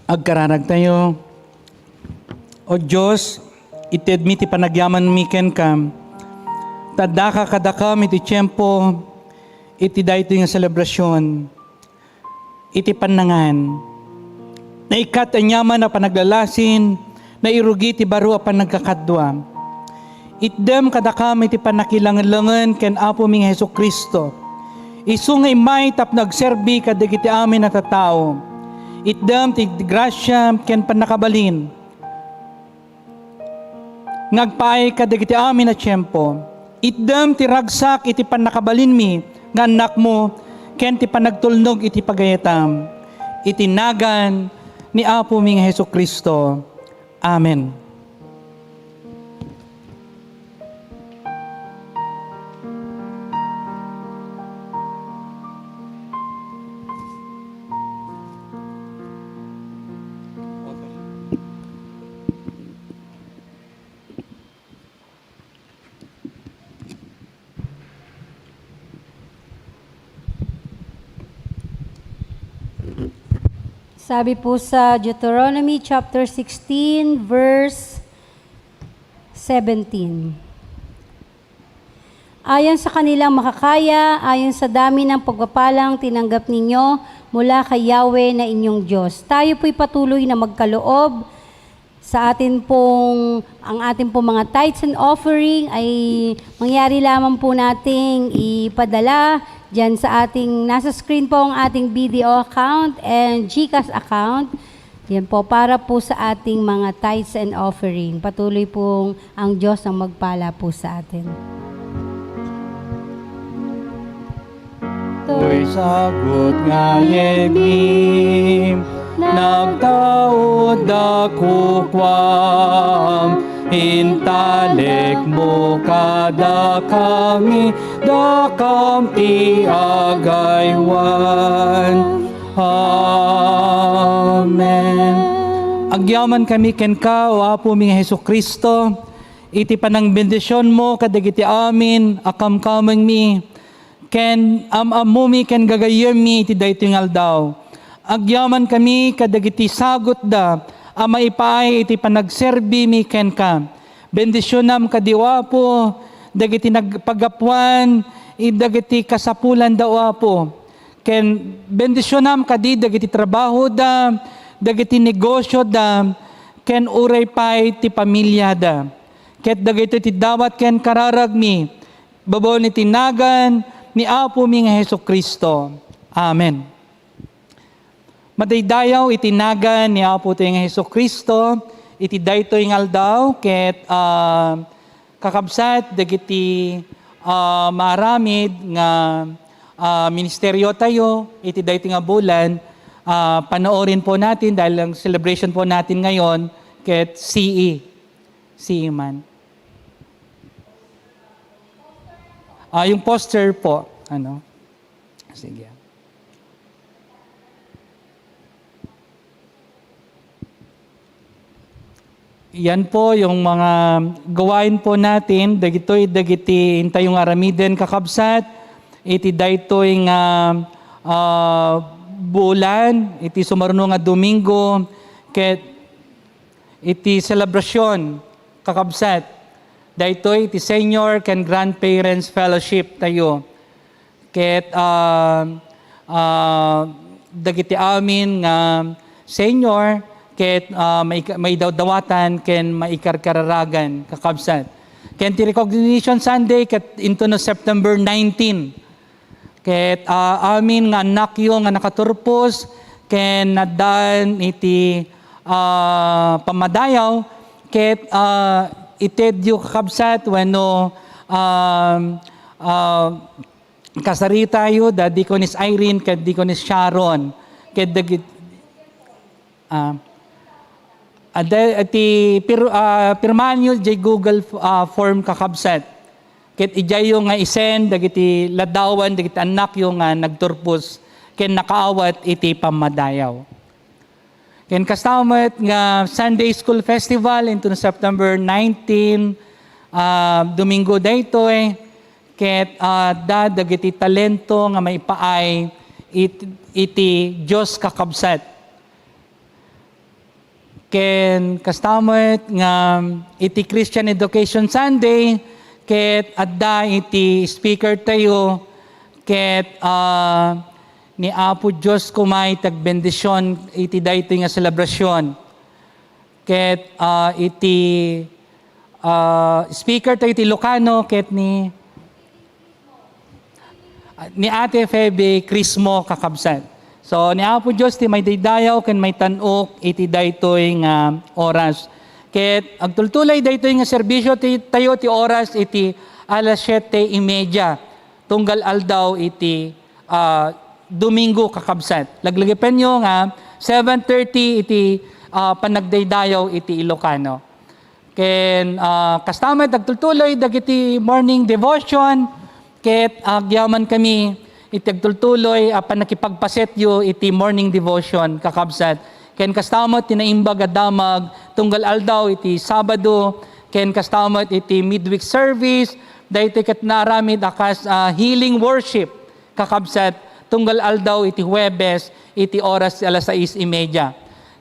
Agkararagtayo. O Dios, itedmi ti panagyamanmi kenka. Ta addaka kadakami iti tiempo iti daytoy nga selebrasion. Iti pannangan. Naikkat aniaman a panaglalasin, nairugi ti baro a panagkakadua. Itdem kadakami ti pannakilangenlangen ken Apomi nga Jesu-Cristo. Isu nga immay tapno agserbi kadagiti amin a tattao. Itdem ti grasia ken pannakabalin nga agpaay kadagiti amin a tiempo. Itdem ti ragsak iti pannakabalinmi nga annakmo ken ti panagtulnog iti pagayatam. Iti nagan ni Apomi nga Jesu-Cristo. Amen. Sabi po sa Deuteronomy chapter sixteen, verse seventeen, "Ayon sa kanilang makakaya, ayon sa dami ng pagpapalang tinanggap ninyo mula kay Yahweh na inyong Diyos." Tayo po'y patuloy na magkaloob sa atin pong, ang atin pong mga tithes and offering ay mangyari lamang po nating ipadala diyan sa ating, nasa screen po ang ating B D O account and GCash account. Yan po, para po sa ating mga tithes and offering. Patuloy pong ang Diyos ang magpala po sa atin. Toy sagut nga yegmi, nagtaud da kukuam, intalekmo kadakami, dakam ti agaywan. Amen. Agyamankami kenka, O Apomi nga Jesu-Cristo, iti panangbendisionmo kadagiti amin a kamkamengmi, ken am-ammomi ken gagayyemmi iti daytoy nga aldaw. Agyamankami kadagiti sagutda a maipaay iti panagserbimi kenka. Bendisionam kadi, O Apo, dagiti nagpagapuan, i-, dagiti kasapulanda, O Apo. Ken bendisionam kadi dagiti trabahoda, dagiti negosioda, ken uray pay ti pamiliada. Ket dagitoy ti dawat ken kararagmi, babaen iti nagan ni Apomi nga Jesu-Cristo. Amen. Madaydayaw iti nagan ni Apo tayo nga Jesu-Cristo, iti daytoy nga aldaw, ket, ah, kakabsat, dagiti, ah, maaramid nga, ah, ministerio tayo, iti daytoy nga bulan, ah, panoorin po natin dahil ang celebration po natin ngayon, ket C E. C E man. Ah, yung poster po, ano? Sige. Yan po yung mga gawain po natin, dagitoy, dagiti intayo nga aramiden, kakabsat, iti daytoy nga, ah, bulan, iti sumaruno nga Domingo, ket iti selebrasyon, kakabsat, daytoy iti Senior ken Grandparents Fellowship tayo. Ket, ah, ah, dagiti amin nga senior, ket, ah, maika-, maidawdawatan ken maikarkararagan, kakabsat. Ken ti Recognition Sunday, ket intono September nineteen. Ket, ah, amin nga annakyo nga nakaturpos, ken naddaan iti, ah, pammadayaw, ket, ah, itedyo, kakabsat, wenno, ah, ah, kasaritayo da Deaconess Irene ken Deaconess Sharon, ket dagit-, ah, adda ti pir-, ah, pirmaanyo jay Google, ah, form, kakabsat. Ket idiayyo nga i-send dagiti ladawan, dagiti annakyo nga nagturpos ken nakaawat iti pammadayaw. Ken kasta met nga Sunday School Festival inton September nineteen, ah, Domingo daytoy, ket, ah, adda dagiti talento nga maipaay it-, iti Dios, kakabsat. Ken kasta met nga iti Christian Education Sunday, ket adda iti speaker tayo, ket, ah, ni Apo Dios koma iti agbendision iti daytoy nga selebrasyon. Ket, ah, iti, ah, speaker tayo iti Ilocano ket ni, ni Ate Febe Crismo, kakabsat. So, ni Apo Dios ti maidaydayaw ken maitan-ok iti daytoy nga oras. Ket agtultuloy daytoy nga serbisio ti, tayo ti oras iti alas siete y media. Tunggal aldaw iti, ah, Domingo, kakabsat. Laglagipenyo nga seven thirty iti, ah, panagdaydayaw iti Ilocano. Ken, ah, kasta met agtultuloy dagiti morning devotion, ket agyamankami iti agtultuloy a pannakipagpasetyo iti morning devotion, kakabsat. Ken kasta met ti naimbag a damag tunggal aldaw iti Sabado, ken kasta met iti midweek service, daytoy ket naaramid a kas, ah, healing worship, kakabsat, tunggal aldaw iti Huwebes iti oras ti alas sais y media.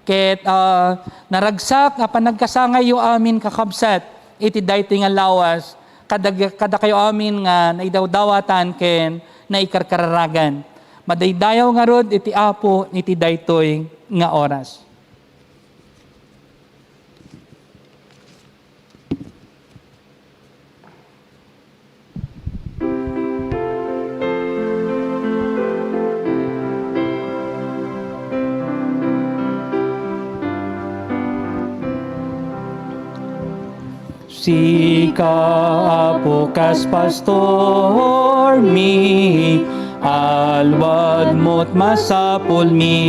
Ket, ah, naragsak a panagkasangayyo amin, kakabsat, iti daytoy nga lawas, kadag-, kadakayo amin nga naidawdawatan ken naikarkararagan. Madaydayaw ngarud iti Apo iti daytoy nga oras. Sika, Apo, kas pastormi, alwadmo't masapulmi.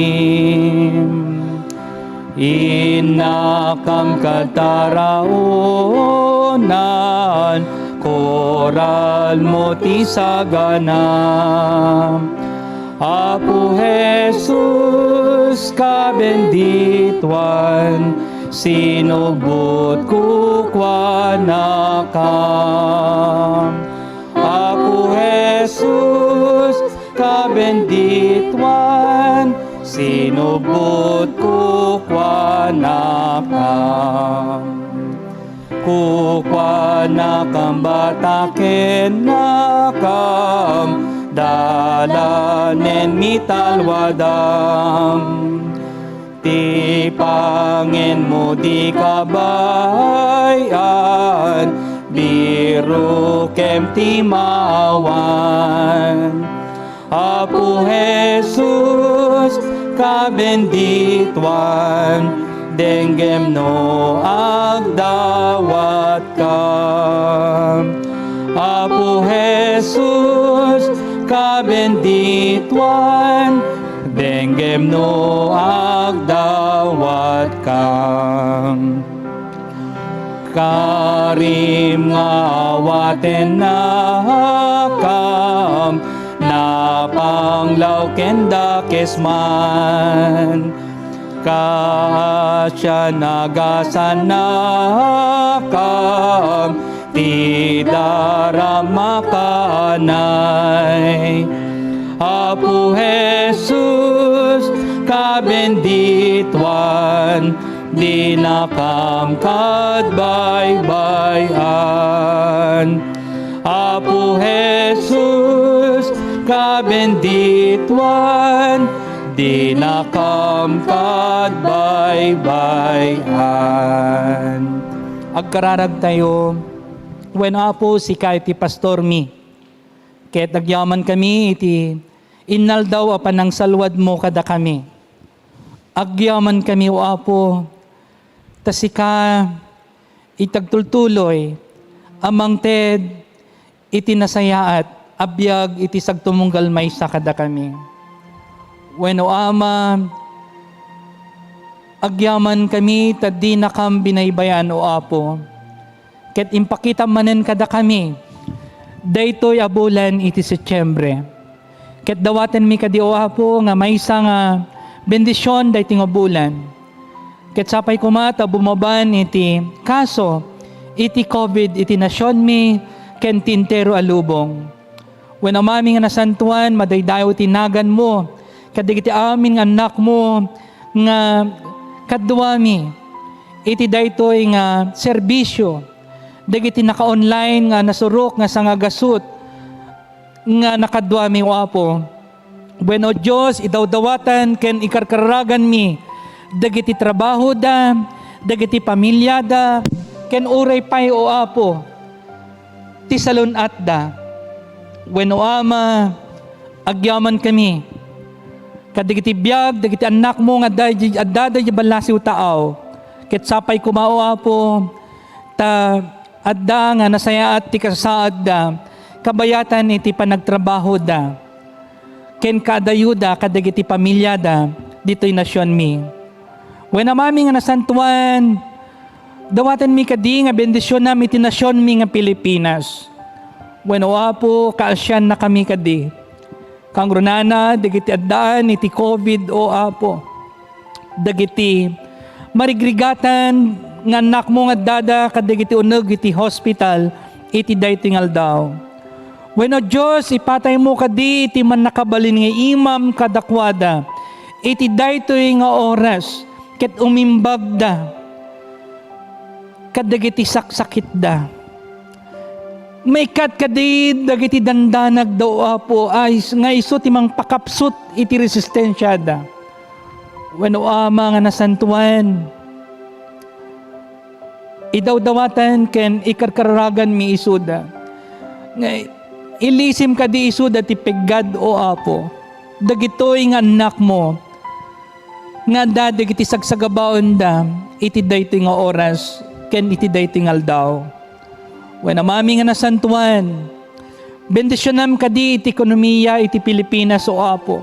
Innakam kad taraonan, koralmo ti sagana. Apo Jesus, kabendituan, sinubbot kukuanaka. Apo Jesus, kabendituan, sinubbot kukuanaka. nakam. Kukuanakam, bata, kennakam, dalanen mitalwadam. Ti pangenmo di kabay-an, birukem ti maawan. Apo Jesus, kabendituan, denggem no agdawatkam. Apo Jesus, kabendituan, denggem no agdawatkam. Karim nga awaten nakam, napanglaw ken dakes man. Kaasian, nagasan nakam, ti darama kaanay. Apo Jesus, kabendituan, dinakam kadbaybayan. Apo Jesus, kabendituan, dinakam kadbaybayan. Agkararagtayo. Wen, Apo, sika ti pastormi, ket agyamankami iti inaldaw a panangsalwadmo kadakami. Agyamankami, O Apo, ta sika iti agtultuloy a mangted iti nasayaat a biag iti sagtumunggal maysa kadakami. Wen, O Ama, agyamankami ta dinakam binaybayan, O Apo, ket impakitam manen kadakami daytoy a bulan iti Setiembre. Ket dawatenmi kadi, O Apo, nga maysa nga bendision daytoy nga bulan. Ket sapay koma ta bumaban iti kaso iti COVID iti nasionmi ken ti entero a lubong. Wen, Amami nga nasantoan, madaydayaw ti naganmo kadagiti amin nga annakmo nga kaduami iti daytoy nga serbisio, dagiti naka-online nga nasurok nga sangagasut nga nakaduami, O Apo. Wen, O Dios, idawdawatan ken ikarkaraganmi dagiti trabahoda, dagiti pamiliada, ken uray pay, O Apo, ti salun-atda. Wen, O Ama, agyamankami kadagiti biag dagiti annakmo nga adda, adda daydi ballasiw taaw. Ket sapay koma, O Apo, ta adda nga nasayaat ti kasasaadda kabayatan iti panagtrabahoda ken kaadayoda kadagiti pamiliada ditoy nasionmi. Wen, Amami nga nasantoan, dawatenmi kadi nga bendisionam iti nasionmi nga Pilipinas. Wen, O Apo, kaasiannakami kadi. Kangrunana dagiti addaan iti COVID, O Apo, dagiti marigrigatan nga annakmo nga addada kadagiti uneg iti hospital iti daytoy nga aldaw. Wen, O Dios, ipataymo kadi iti mannakabalin nga imam kadakuada iti daytoy nga oras ket umimbagda kadagiti saksakitda. Maikkat kadi dagiti dandanagda, O Apo, a is-, nga isu ti mangpakapsut iti resistensiada. Wen, O Ama nga nasantoan, idawdawatan ken ikarkaraganmi isuda. Nga ilisim kadi isuda ti peggad, O Apo, dagitoy nga annakmo nga adda dagiti sagsagabaenda iti daytoy nga oras ken iti daytoy nga aldaw. Wen, Amami nga nasantoan, bendisionam kadi iti ekonomia iti Pilipinas, O Apo.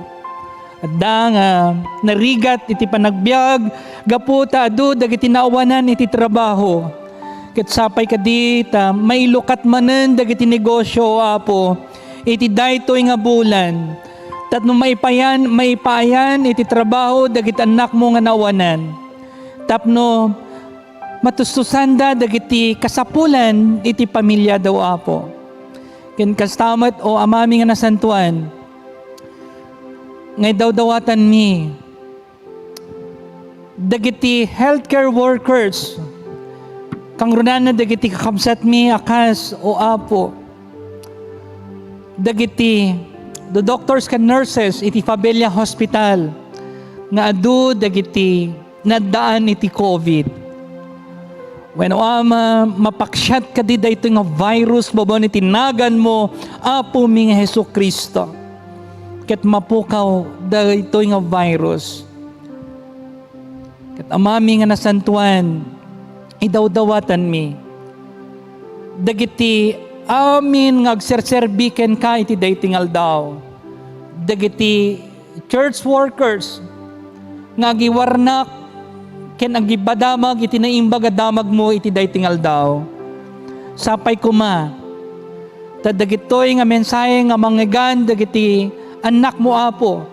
Adda nga narigat iti panagbiag gapu ta adu dagiti naawanan iti trabaho. Ket sapay kadi ta mailukat manen dagiti negosio, O Apo, iti daytoy nga bulan. Tapno maipayan, maipaayan iti trabaho dagiti annakmo nga naawanan. Tapno matustusanda dagiti kasapulan iti pamiliada, O Apo. Ken kasta met, O Amami nga nasantoan, nga idawdawatanmi Dagiti healthcare workers, kangrunana dagiti kakabsatmi a kas, O Apo, dagiti do-, doctors ken nurses iti Pavella Hospital nga adu dagiti naaddaan iti covid. Wenno, Ama, mapaksiat kadi daytoy nga virus babaen iti naganmo, Apomi nga Jesu-Cristo, ket mapukaw daytoy nga virus. Ket Amami nga nasantoan, idawdawatanmi dagiti amin nga agserserbi kenka iti daytoy nga aldaw, dagiti church workers nga agiwarnak ken agibadamag iti naimbag a damagmo iti daytoy nga aldaw. Sapay koma ta dagitoy nga mensahe nga mangngegan dagiti annakmo, Apo,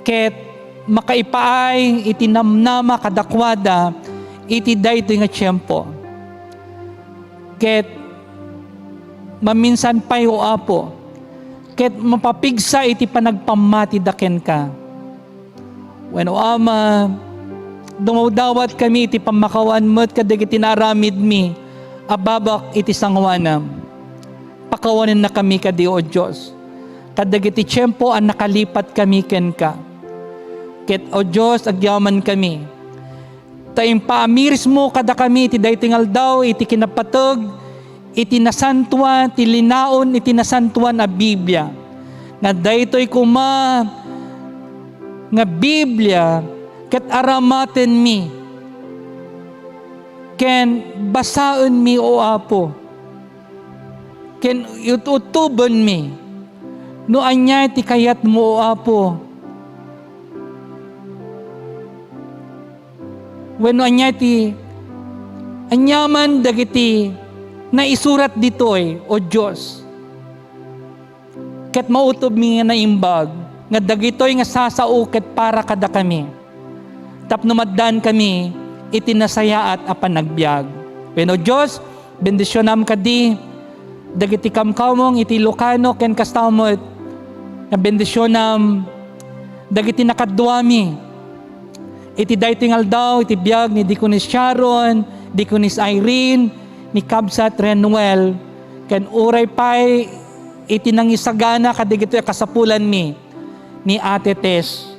ket makaipaay iti namnama kadakuada iti daytoy nga tiempo. Ket maminsan pay, O Apo, ket mapapigsa iti panagpammatida kenka. Wenno, Ama, dumawdawatkami iti pammakawan met kadagiti naaramidmi a babak iti sangoanam. Pakawanennakami kadi, O Dios, kadagiti tiempo a nakalipatkami kenka. Ket, O Dios, agyamankami ta impaamirismo kadakami iti daytoy nga aldaw iti kinapateg iti nasantoan, ti linaon iti nasantoan a Biblia, nga daytoy koma nga Biblia ket aramatenmi ken basaenmi, O Apo, ken ut-utubenmi no ania ti kayatmo, O Apo. Wenno ania ti aniaman dagiti naisurat ditoy, O Dios. Ket mautobmi nga naimbag nga dagitoy nga sasao ket para kadakami, tapno maaddaankami iti nasayaat a panagbiag. Wen, O Dios, bendisionam kadi dagiti kamkamong iti Ilocano ken kasta met nga bendisionam dagiti nakaduami iti daytoy nga aldaw iti biag ni Deaconess Sharon, Deaconess Irene, ni Kabsat Renuel, ken uray pay iti nangisagana kadagitoy a kasapulanmi ni Ate Tess.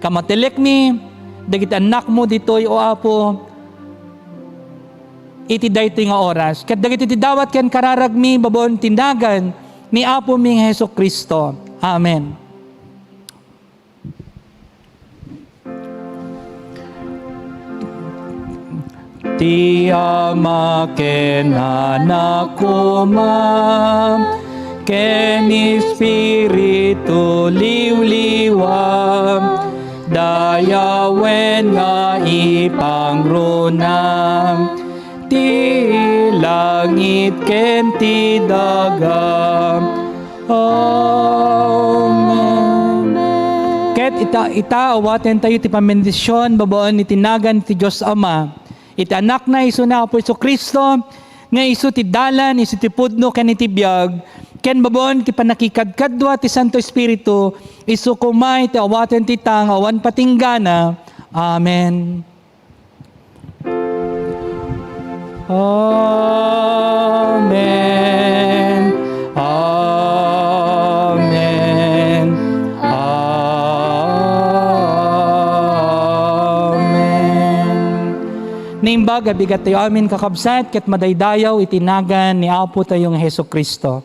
Kamatelekmi dagiti annakmo ditoy, O Apo, iti daytoy nga oras, ket dagiti ti dawat ken kararagmi babaen ti nagan ni Apomi nga Jesu-Cristo. Amen. Ti Ama ken Anak koma ken Espiritu Liwliwa, dayawen nga ipangruna ti langit ken ti daga. Amen. Ket ita, ita, awatentayo ti pamendisyon babaen iti nagan ti Dios Ama, iti Anakna, isu ni Apo Jesu-Cristo, nga isu ti dalan, isu ti pudno, ken iti biag, ken babaen ti pannakikadkadua ti Santo Espiritu, isu koma iti awaten ti tang awan patinggana. Amen. Amen. Amen. Amen. Naimbag a bigattayo amin, kakabsat, ket madaydayaw iti nagan ni Apotayo nga Jesu-Cristo.